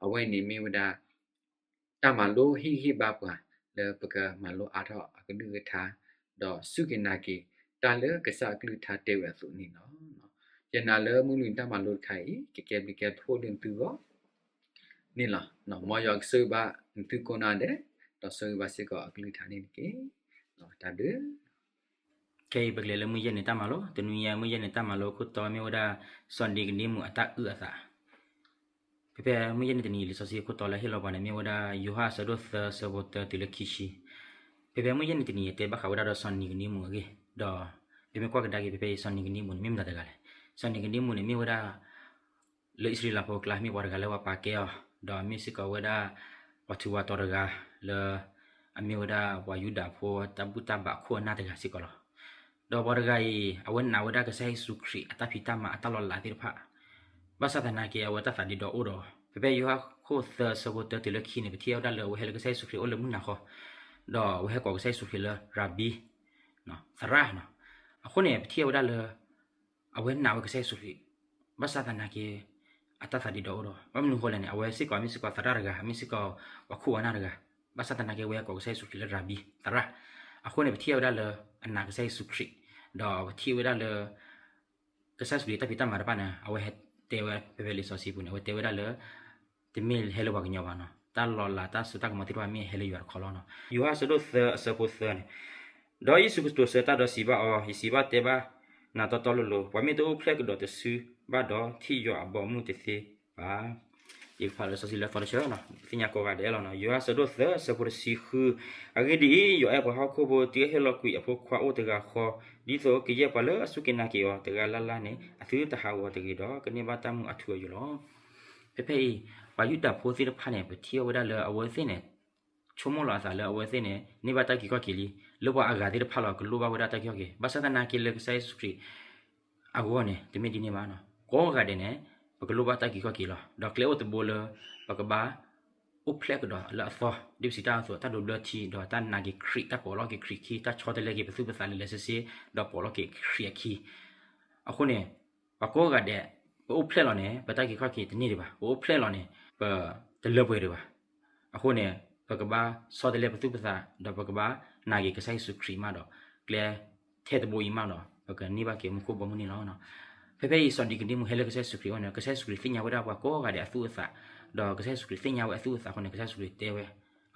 အဝဲန့ၣ်မ့ၢ်ဝဲဒၣ် တၢ်မၤလိဟ့ၣ်ဂံၢ်ဟ့ၣ်ဘါပှၤ လၢပကမၤလိအါထီၣ်အကလုၢ်ကထါ, ဒီးစူၢ်က့ၤနာ်က့ၤ တၢ်လၢကစၢ်အကလုၢ်ကထါတဲဝဲအသိးန့ၣ်လီၤ. ယနာ်လၢမုၢ်လုၢ်နံၤတၢ်မၤလိတခါအံၤ ကကဲဘျုးကဲဖှိၣ်လၢသုဂီၢ်န့ၣ်လီၤ. မ်ယွၤကဆိၣ်ဂ့ၤဘၣ်နသုကိးနီၢ်ဒဲး, ဒီးဆိၣ်ဂ့ၤဘၣ်စ့ၢ်ကီးအကလုၢ်ကထါန့ၣ်တက့ၢ်. တၢ်ဘျုး ခဲအံၤပကလဲၤလၢမုၢ်ယဲၢ်နံၤတၢ်မၤလိ, တနွံညါမုၢ်ယဲၢ်နံၤတၢ်မၤလိ ခိၣ်တီမ့ၢ်ဝဲဒၣ် စီၤနံၤကဒံမူးအတၢ်အုၣ်အသး. ဖဲဖဲမုၢ်ယဲၢ်နံၤတနံၤ လံာ်စီဆှံခိၣ်တီလၢဟ့ၣ်လီၤပှၤန့ၣ် မ့ၢ်ဝဲဒၣ် ယိၤဟၣ်အဆၢဒိၣ်သၢ ဆၢဖိတၢတုၤလၢခံဆံ. ဖဲဖဲမုၢ်ယဲၢ်နံၤတနံၤ တဲဘၣ်ဃးဝဲဒၣ်ဒီးစီၤနံၤကဒံမူးအဂ့ၢ်, ဒီးပမ့ၢ်ကွၢ်ကဒါက့ၤ ဖဲဖဲအံၤ စီၤနံၤကဒံမူးန့ၣ် မ့ၢ်မတၤတဂၤလဲၣ်. စီၤနံၤကဒံမူးန့ၣ် မ့ၢ်ဝဲဒၣ် လၢအံၣ်စရ့လးဖိအကျါ မ့ၢ်ပှၤတဂၤလၢပှၤပာ်ကဲအီၤ, ဒီးမ့ၢ်စ့ၢ်ကီးဝဲဒၣ် ပှၤထူးပှၤတီၤတဂၤလၢ အမ့ၢ်ဝဲဒၣ်ပှၤယူဒၤဖိတၢ်ဘူၣ်တၢ်ဘါအခိၣ်အနၢ်တဂၤစ့ၢ်ကီးလီၤ. ဒီးပှၤတဂၤအံၤ အဝဲနာ်ဝဲဒၣ်ကစၢ်ယ့ၣ်ၡူးခရံာ်အတၢ်ဖံးတၢ်မၤအတၢ်လီၤလးသ့ၣ်တဖၣ်, ဘၣ်ဆၣ်သနာ်က့ အဝဲတၢ်သးဒ့ဒီအိၣ်ဒီး ဖဲဖဲယိၤဟၣ်ခိၣ်သၢဆၢဖိတၢတုၤလၢခံန့ၣ် ပထံၣ်ဝဲဒၣ်လၢအဝဲဟဲလၢကစၢ်ယ့ၣ်ၡူးခရံာ်အိၣ်လၢမုၢ်နၤဃီ, ဒီးအဝဲဟဲကိးကစၢ်ယ့ၣ်ၡူးခရံာ်လၢ Rabbi, သရၣ်နီၤ. အဃိန့ၣ် ပထံၣ်ဝဲဒၣ်လၢ အဝဲနာ်ဝဲကစၢ်ယ့ၣ်ၡူးခရံာ်, ဘၣ်ဆၣ်သနာ်က့ အတၢ်သးဒ့ဒီအိၣ်ဒီး ဘၣ်မနုၤအဃိလဲၣ်န့ၣ် အဝဲစ့ၢ်ကီး မ့ၢ်စ့ၢ်ကီးသရၣ်တဂၤ, မ့ၢ်စ့ၢ်ကီးပှၤခိၣ်ပှၤနၢ်တဂၤ, ဘၣ်ဆၣ်သနာ်က့ အဝဲကိးကစၢ်ယ့ၣ်ၡူးခရံာ်လၢ Rabbi, သရၣ်. အဃိန့ၣ် ပထံၣ်ဝဲဒၣ်လၢ အနာ်ကစၢ်ယ့ၣ်ၡူးခရံာ်, ဒီးပထံၣ်ဝဲဒၣ်လၢ ကစၢ်ယ့ၣ်ၡူးခရံာ်တၢ်ဖံးတၢ်မၤတဖၣ်န့ၣ် အဝဲဟဲတဲဝဲ ဖဲဖဲလံာ်စီဆှံပူၤန့ၣ် အဝဲတဲဝဲဒၣ်လၢ တမ့ၢ်ဟဲလၢပှၤကညီဘၣ်နီၤ, တၢ်လီၤလးတၢ်စိတၢ်ကမီၤသ့ၣ်တဖၣ်မ့ၢ်ဟဲလၢယွၤတခီလီၤနီၤ. ယိၤဟၣ်အဆၢဒိၣ်သၢအဆၢဖိသၢန့ၣ်, ဒီးယ့ၣ်ၡူးကတိၤဆၢတၢ်ဒီးစံးဘၣ်အီၤ, ယစံးဘၣ်တဲဘၣ်နၤတီတီလိၤလိၤ, ပှၤမ့ၢ်တအိၣ်ဖျဲၣ်ကဒီးတစုဘၣ်ဒီး ထံၣ်ယွၤအဘီအမုၢ်တသ့ဘၣ်. ယကဖးလၢစီဆှံလၢသီတဆၢနီၤ, သ့ၣ်ညါကိးဂၤဒဲးလီၤနီၤ. ယိၤဟၣ်အဆၢဒိၣ်သၢအဆၢဖိတဆံဃု, အဂ့ၢ်ဒ်အံၤ, ယွၤအဲၣ်ပှၤဟီၣ်ခိၣ်ဖိ တုၤအဟ့ၣ်လီၤကွံာ်အဖိခွါအိၣ်တဂၤဃီ, ဒ်သိးကယဲၢ်ပှၤလၢအစူၢ်က့ၤနာ်က့ၤအီၤတဂၤလၢ်လၢ်န့ၣ် အသုတဟးဂီၤတဂ့ၤဒီး ကန့ၢ်ဘၣ်တၢ်မူအထူအယိာ်လီၤ. ဖဲဖဲအံၤ ပှၤယူဒၤဖိသ့ၣ်တဖၣ်န့ၣ် ပထံၣ်အီၤဝဲဒၣ်လၢအဝဲသ့ၣ်န့ၣ် ဆိကမိၣ်လီၤအသးလၢအဝဲသ့ၣ်န့ၣ် န့ၢ်ဘၣ်တၢ်အုၣ်က့ၤခီၣ်က့ၤလံ, လၢပှၤအဂၤသ့ၣ်တဖၣ်လီၤ ကလိၣ်ဘၣ်ဝဲဒၣ်တၢ်အုၣ်က့ၤခီၣ်က့ၤ, ဘၣ်ဆၣ်သနာ်က့လၢကစၢ်ယ့ၣ်ၡူးခရံာ် အဂီၢ်န့ၣ် တမ့ၢ်ဒ်န့ၣ်ဘၣ်နီၤ. ကိးဂၤဒဲးန့ၣ် ပကလိၣ်ဘၣ်တၢ်အုၣ်က့ၤခီၣ်က့ၤလီၤ. ဒီးကျဲအိၣ်တဘိလၢ ပကဘၣ်အိၣ်ဖျဲၣ်ကဒီးလၢအသီ, ဒ်ပစံးတၢ်အသိး တၢ်ဒိးဘျၢထံ ဒီးတၢ်နာ်က့ၤခရံာ်, တၢ်ပိာ်လီၤက့ၤခရံာ်အခံ, တၢ်ဆီတလဲက့ၤပသူၣ်ပသးလၢာ်လၢာ်ဆ့ဆ့, ဒီးပိာ်လီၤက့ၤခရံာ်အခံ. အဃိန့ၣ် ပှၤကိးဂၤဒဲး ပအိၣ်ဖျဲၣ်လီၤန့ၣ် ပတၢ်အုၣ်က့ၤခီၣ်က့ၤတန့ၢ်ဒံးဘၣ်, ပအိၣ်ဖျဲၣ်လီၤန့ၣ် ပတလၢပှဲၤဒံးဘၣ်. အဃိန့ၣ် ပကဘၣ်ဆီတလဲပသူၣ်ပသး ဒီးပကဘၣ်နာ်က့ၤကစၢ်ယ့ၣ်ၡူးခရံာ်မးဒီး ကျဲထဲတဘိအံၤမးဒီး ပကန့ၢ်ဘၣ်က့ၤမူခိၣ်ဘီမုၢ်န့ၣ်လီၤ. ဖဲဖဲအံၤ စီၤဒံးကဒ့မူးဟဲလၢကစၢ်ယ့ၣ်ၡူးခရံာ်အအိၣ်န့ၣ် ကစၢ်ယ့ၣ်ၡူးခရံာ်သ့ၣ်ညါဝဲဒၣ်ပှၤကိးဂၤဒဲးအသူၣ်အသး, ဒီးကစၢ်ယ့ၣ်ၡူးခရံာ်သ့ၣ်ညါဝဲအသူၣ်အသးအဃိန့ၣ် ကစၢ်ယ့ၣ်ၡူးခရံာ်တဲဝဲ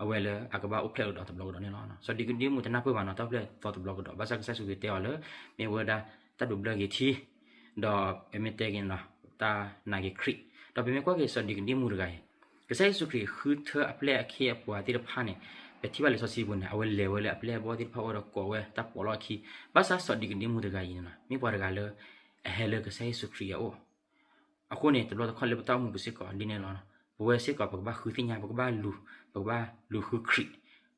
အဝဲလၢအကဘၣ်အိၣ်ဖျဲၣ်ကဒီးတဘျီကဒီးန့ၣ်လီၤ. စီၤဒံးကဒ့မူးတနၢ်ပၢၢ်ဘၣ်နီၤ တၢ်အိၣ်ဖျဲၣ်သီတဘျီကဒီး, ဘၣ်ဆၣ်ကစၢ်ယ့ၣ်ၡူးခရံာ်တဲအီၤလၢ မ့ၢ်ဝဲဒၣ်တၢ်ဒိးဘျၢက့ၤထံ ဒီးပမ့ၢ်တဲက့ၤန့ၣ်လီၤ တၢ်နာ်က့ၤခရံာ်, ဒီးပမ့ၢ်ကွၢ်က့ၤစီၤဒံးကဒ့မူးတဂၤအံၤ ကစၢ်ယ့ၣ်ၡူးခရံာ်ဃုထၢအပျဲၢ်အခ့အပှၤသ့ၣ်တဖၣ်န့ၣ် ပထံၣ်ဘၣ်လံာ်စီဆှံပူၤန့ၣ် အဝဲလဲၤဝဲလၢအပျဲၢ်အဘီၣ်သ့ၣ်တဖၣ်အအိၣ်ဒီးကိးဝဲတၢ်ပိာ်လီၢ်အခံ, ဘၣ်ဆၣ်စီၤဒံးကဒ့မူးတဂၤအံၤန့ၣ်လီၤ မ့ၢ်ပှၤတဂၤလၢ အဟဲလၢကစၢ်ယ့ၣ်ၡူးခရံာ်အအိၣ် အဃိန့ၣ် တဘျီတခီၣ်လၢပတၢ်အိၣ်မူပူၤစ့ၢ်ကီးဒ်န့ၣ်လီၤ. ပဝဲစ့ၢ်ကီး ပကဘၣ်ဃုသ့ၣ်ညါ, ပကဘၣ်လူၤ, ပကဘၣ်လူၤဃုခရံာ်,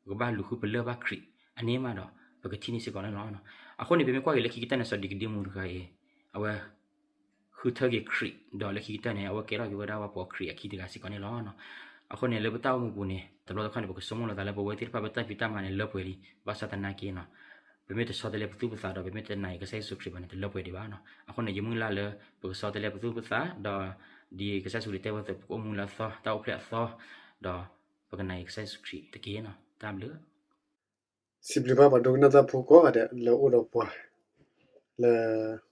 ပကဘၣ်လူၤဃုပလၢၢ်ဘၣ်ခရံာ်, အန့ၣ်မးဒီး ပကထံၣ်န့ၢ်စ့ၢ်ကီးန့ၣ်လီၤ. အဃိန့ၣ် ပမ့ၢ်ကွၢ်က့ၤလၢခံကတၢၢ်န့ၣ် စီၤဒံးကဒ့မူးတဂၤအံၤ အဝဲ ဃုထၢက့ၤခရံာ်, ဒီးလၢခံကတၢၢ်န့ၣ် အဝဲကဲထီၣ်က့ၤဝဲဒၣ်ပှၤပိာ်ခရံာ်အခံတဂၤစ့ၢ်ကီးန့ၣ်လီၤ. အဃိန့ၣ် လၢပတၢ်အိၣ်မူပူၤန့ၣ် တဘျီတခီၣ်န့ၣ် ပကဆိကမိၣ်လီၤသးလၢ ပဝဲသ့ၣ်တဖၣ်ပတၢ်ဖံးတၢ်မၤန့ၣ် လၢပှဲၤလံ, ဘၣ်ဆၣ်သနာ်က့နီၤ ပမ့ၢ်တဆီတလဲပသူၣ်ပသးဒီး ပမ့ၢ်တနာ်က့ၤကစၢ်ယ့ၣ်ၡူးခရံာ်ဘၣ်န့ၣ် တလၢပှဲၤဒံးဘၣ်နီၤ. အဃိန့ၣ် ယမုၢ်လၢ်လၢ ပကဆီတလဲပသူၣ်ပသးဒီး ဒ်ကစၢ်ယ့ၣ်ၡူးခရံာ်တဲဝဲအသိး ပကအိၣ်မူလၢအသီ, တၢ်အိၣ်ဖျဲၣ်အသီ, ဒီးပကနာ်က့ၤကစၢ်ယ့ၣ်ၡူးခရံာ်တက့ၢ်နီၤ. တၢ်ဘျုး စံးဘျုးဘၣ်ပှၤဒိကနၣ်တၢ်ဖိကိးဂၤဒဲးလၢအိၣ်ဒီးပှၤ လၢ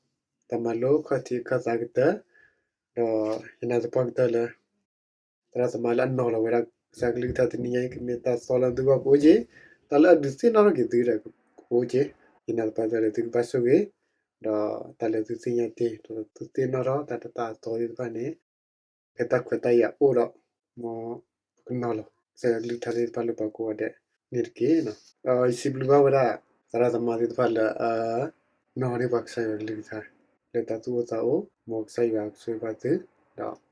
တၢ်မၤလိခီၣ်ထံးခီၣ်သးကတၢၢ်, ဒီးယနာ်သပှၢ်ကတၢၢ်လၢ သရၣ်သမါလၢအနီၤလီၤဝဲဒၣ်ကစၢ်ကလုၢ်ကထါတနံၤညါအံၤ ကမ့ၢ်တၢ်သီလၢသုဂီၢ်ကအိၣ်က့ၤ, တၢ်လၢအဒုးသ့ၣ်နီၣ်ထီၣ်က့ၤသုဒီးကအိၣ်က့ၤ, ယနာ်သပှၢ်ကတၢၢ်လၢသုကဘၣ်ဆိၣ်ဂ့ၤ, ဒီးတၢ်လၢသုသ့ၣ်ညါတ့ၢ် ဒီးသုသ့ၣ်နီၣ်ထီၣ်တၢ်တၢ်အသီသ့ၣ်တဖၣ်န့ၣ် ဖဲတၢ်ခွဲးတၢ်ယာ်အိၣ်ဒီး မ်ပကနီၤလီၤ ကစၢ်ယွၤကလုၢ်ကထါသ့ၣ်တဖၣ်လၢပှၤကိးဂၤဒဲးန့ၣ်တက့ၢ်. ဒီးယစံးဘျုးဘၣ်ဝဲဒၣ် သရၣ်သမါသ့ၣ်တဖၣ်လၢ အနီၤန့ၢ်ပှၤကစၢ်ယွၤကလုၢ်ကထါ လၢတၢ်သူၣ်အိၣ်သးအိၣ်, မ်ကစၢ်ယွၤကဆိၣ်ဂ့ၤဘၣ်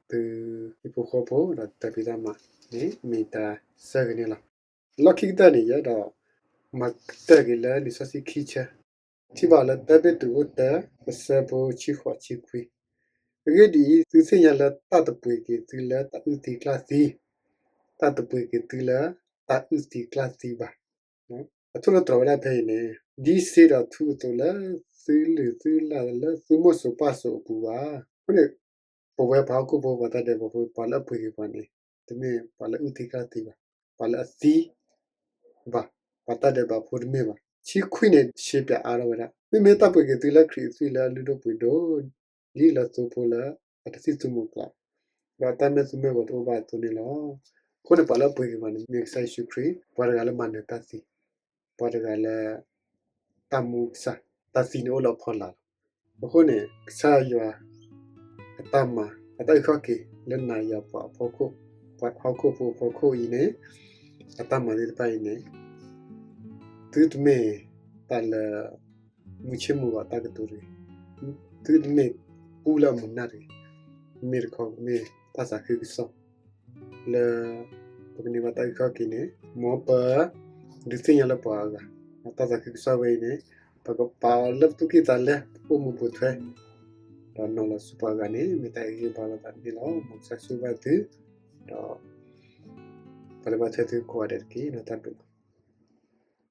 သု, ဒီးသုဟံၣ်ဖိဃီဖိ ဒီးတၢ်ဖံးတၢ်မၤန့ၣ် မ့ၢ်တၢ်ဆၢဂ့ၤန့ၣ်လီၤ. လီၢ်ခံကတၢၢ်န့ၣ် ယအဲၣ်ဒိး မၤကတၢၢ်က့ၤလၢလံာ်စီဆှံခံဆၢ ထံၣ်ဘၣ်လၢတၢ်ပ့းတရူးအခိၣ်တၢ အဆၢဖိဆံဃိးဆံခွံ, အဂ့ၢ်ဒ်အံၤ, သုသ့ၣ်ညါလၢတၢ်တပှ့ၤက့ၤသုလၢတၢ်အုၣ်သံကျၣ်သံ, တၢ်တပှ့ၤက့ၤသုလၢတၢ်အုၣ်သံကျၣ်သံဘၣ်. အထိၣ်လၢတြီၤဝဲဒၣ်ဖဲအံၤန့ၣ် ဒ်စ့ဒီးထူအသိးလၢသုလုၢ်သုလၢ်လၢသုမိၣ်စိၤပၢ်စိၤအပူၤဘၣ်. အဃိန့ၣ် ပဝဲပှၤဟီၣ်ခိၣ်ဖိ ပှၤတၢ်ဒဲးဘးဖိ ပှၤလၢအပှ့ၤက့ၤပှၤန့ၣ် တမ့ၢ်ပှၤလၢအုၣ်သံကျၣ်သံဘၣ်, ပှၤလၢအသံ ဘၣ်, ပှၤတၢ်ဒဲးဘးဖိတမ့ၢ်ဘၣ်. ဆံခွံန့ၣ် ရှင်းပြအါထီၣ်ဝဲဒၣ် မ့မ့ၢ်တၢ်ပှ့ၤက့ၤသုလၢခရံာ်အသွံၣ်လၢအလုၢ်ဒိၣ်ပှ့ၤဒိၣ်, ဒ်လၢသိဖိလၢအတသံၣ်သူမူၤကျး, ဒီးတၢ်မဲၢ်သူမဲၢ်ဂီၤတအိၣ်ဘၣ်အသိးန့ၣ်လီၤ. အဃိန့ၣ် ပှၤလၢအပှ့ၤက့ၤပှၤန့ၣ် မ့ၢ်ကစၢ်ယ့ၣ်ၡူးခရံာ်, ပှၤတဂၤလၢမၤနၢၤတၢ်သံ, ပှၤတဂၤလၢ တၢ်မူကစၢ်, တၢ်သံန့ၣ်အိၣ်လၢအဖီလာ်လီၤ. အဃိန့ၣ် ကစၢ်ယွၤအတၢ်မၤ အတၢ်အုၣ်ခီၣ်က့ၤလၢနၤယၤပှၤအဖီခိၣ်, ပှၤဟီၣ်ခိၣ်ဖိအဖီခိၣ်အံၤန့ၣ် အတၢ်မၤသ့ၣ်တဖၣ်အံၤန့ၣ် သုတမ့ၢ်တၢ်လၢ မုၢ်ဆ့ၣ်မုၢ်ဂီၤတၢ်ကတိၤတဂ့ၤ, သုတမ့ၢ်ပူလၢအမုာ်နၢ်တဂ့ၤ, မ့ၢ်တခီမ့ၢ်တၢ်သးခုကစီၣ် လၢ ပကန့ၢ်ဘၣ်တၢ်အုၣ်ခီၣ်က့ၤန့ၣ် မ်ပ ဒုးသ့ၣ်ညါလၢပှၤအဂၤ, တၢ်သးခုကစီၣ်ဝဲအံၤန့ၣ် ပကပာ်အီၤလၢပသူၣ်ကံၢ်သးလဲ ပအိၣ်မူပိာ်ထွဲ ဒီးနီၤလီၤဆူပှၤအဂၤန့ၣ် မ့ၢ်တၢ်အဂ့ၤဘၣ်လိာ်သးန့ၣ်လီၤ. မ်ကစၢ်ဆိၣ်ဂ့ၤဘၣ်သု ဒီး ပှၤလၢဘၣ်ထွဲသုကိးဂၤဒဲးတက့ၢ်. တၢ်ဘျုးလီၤ.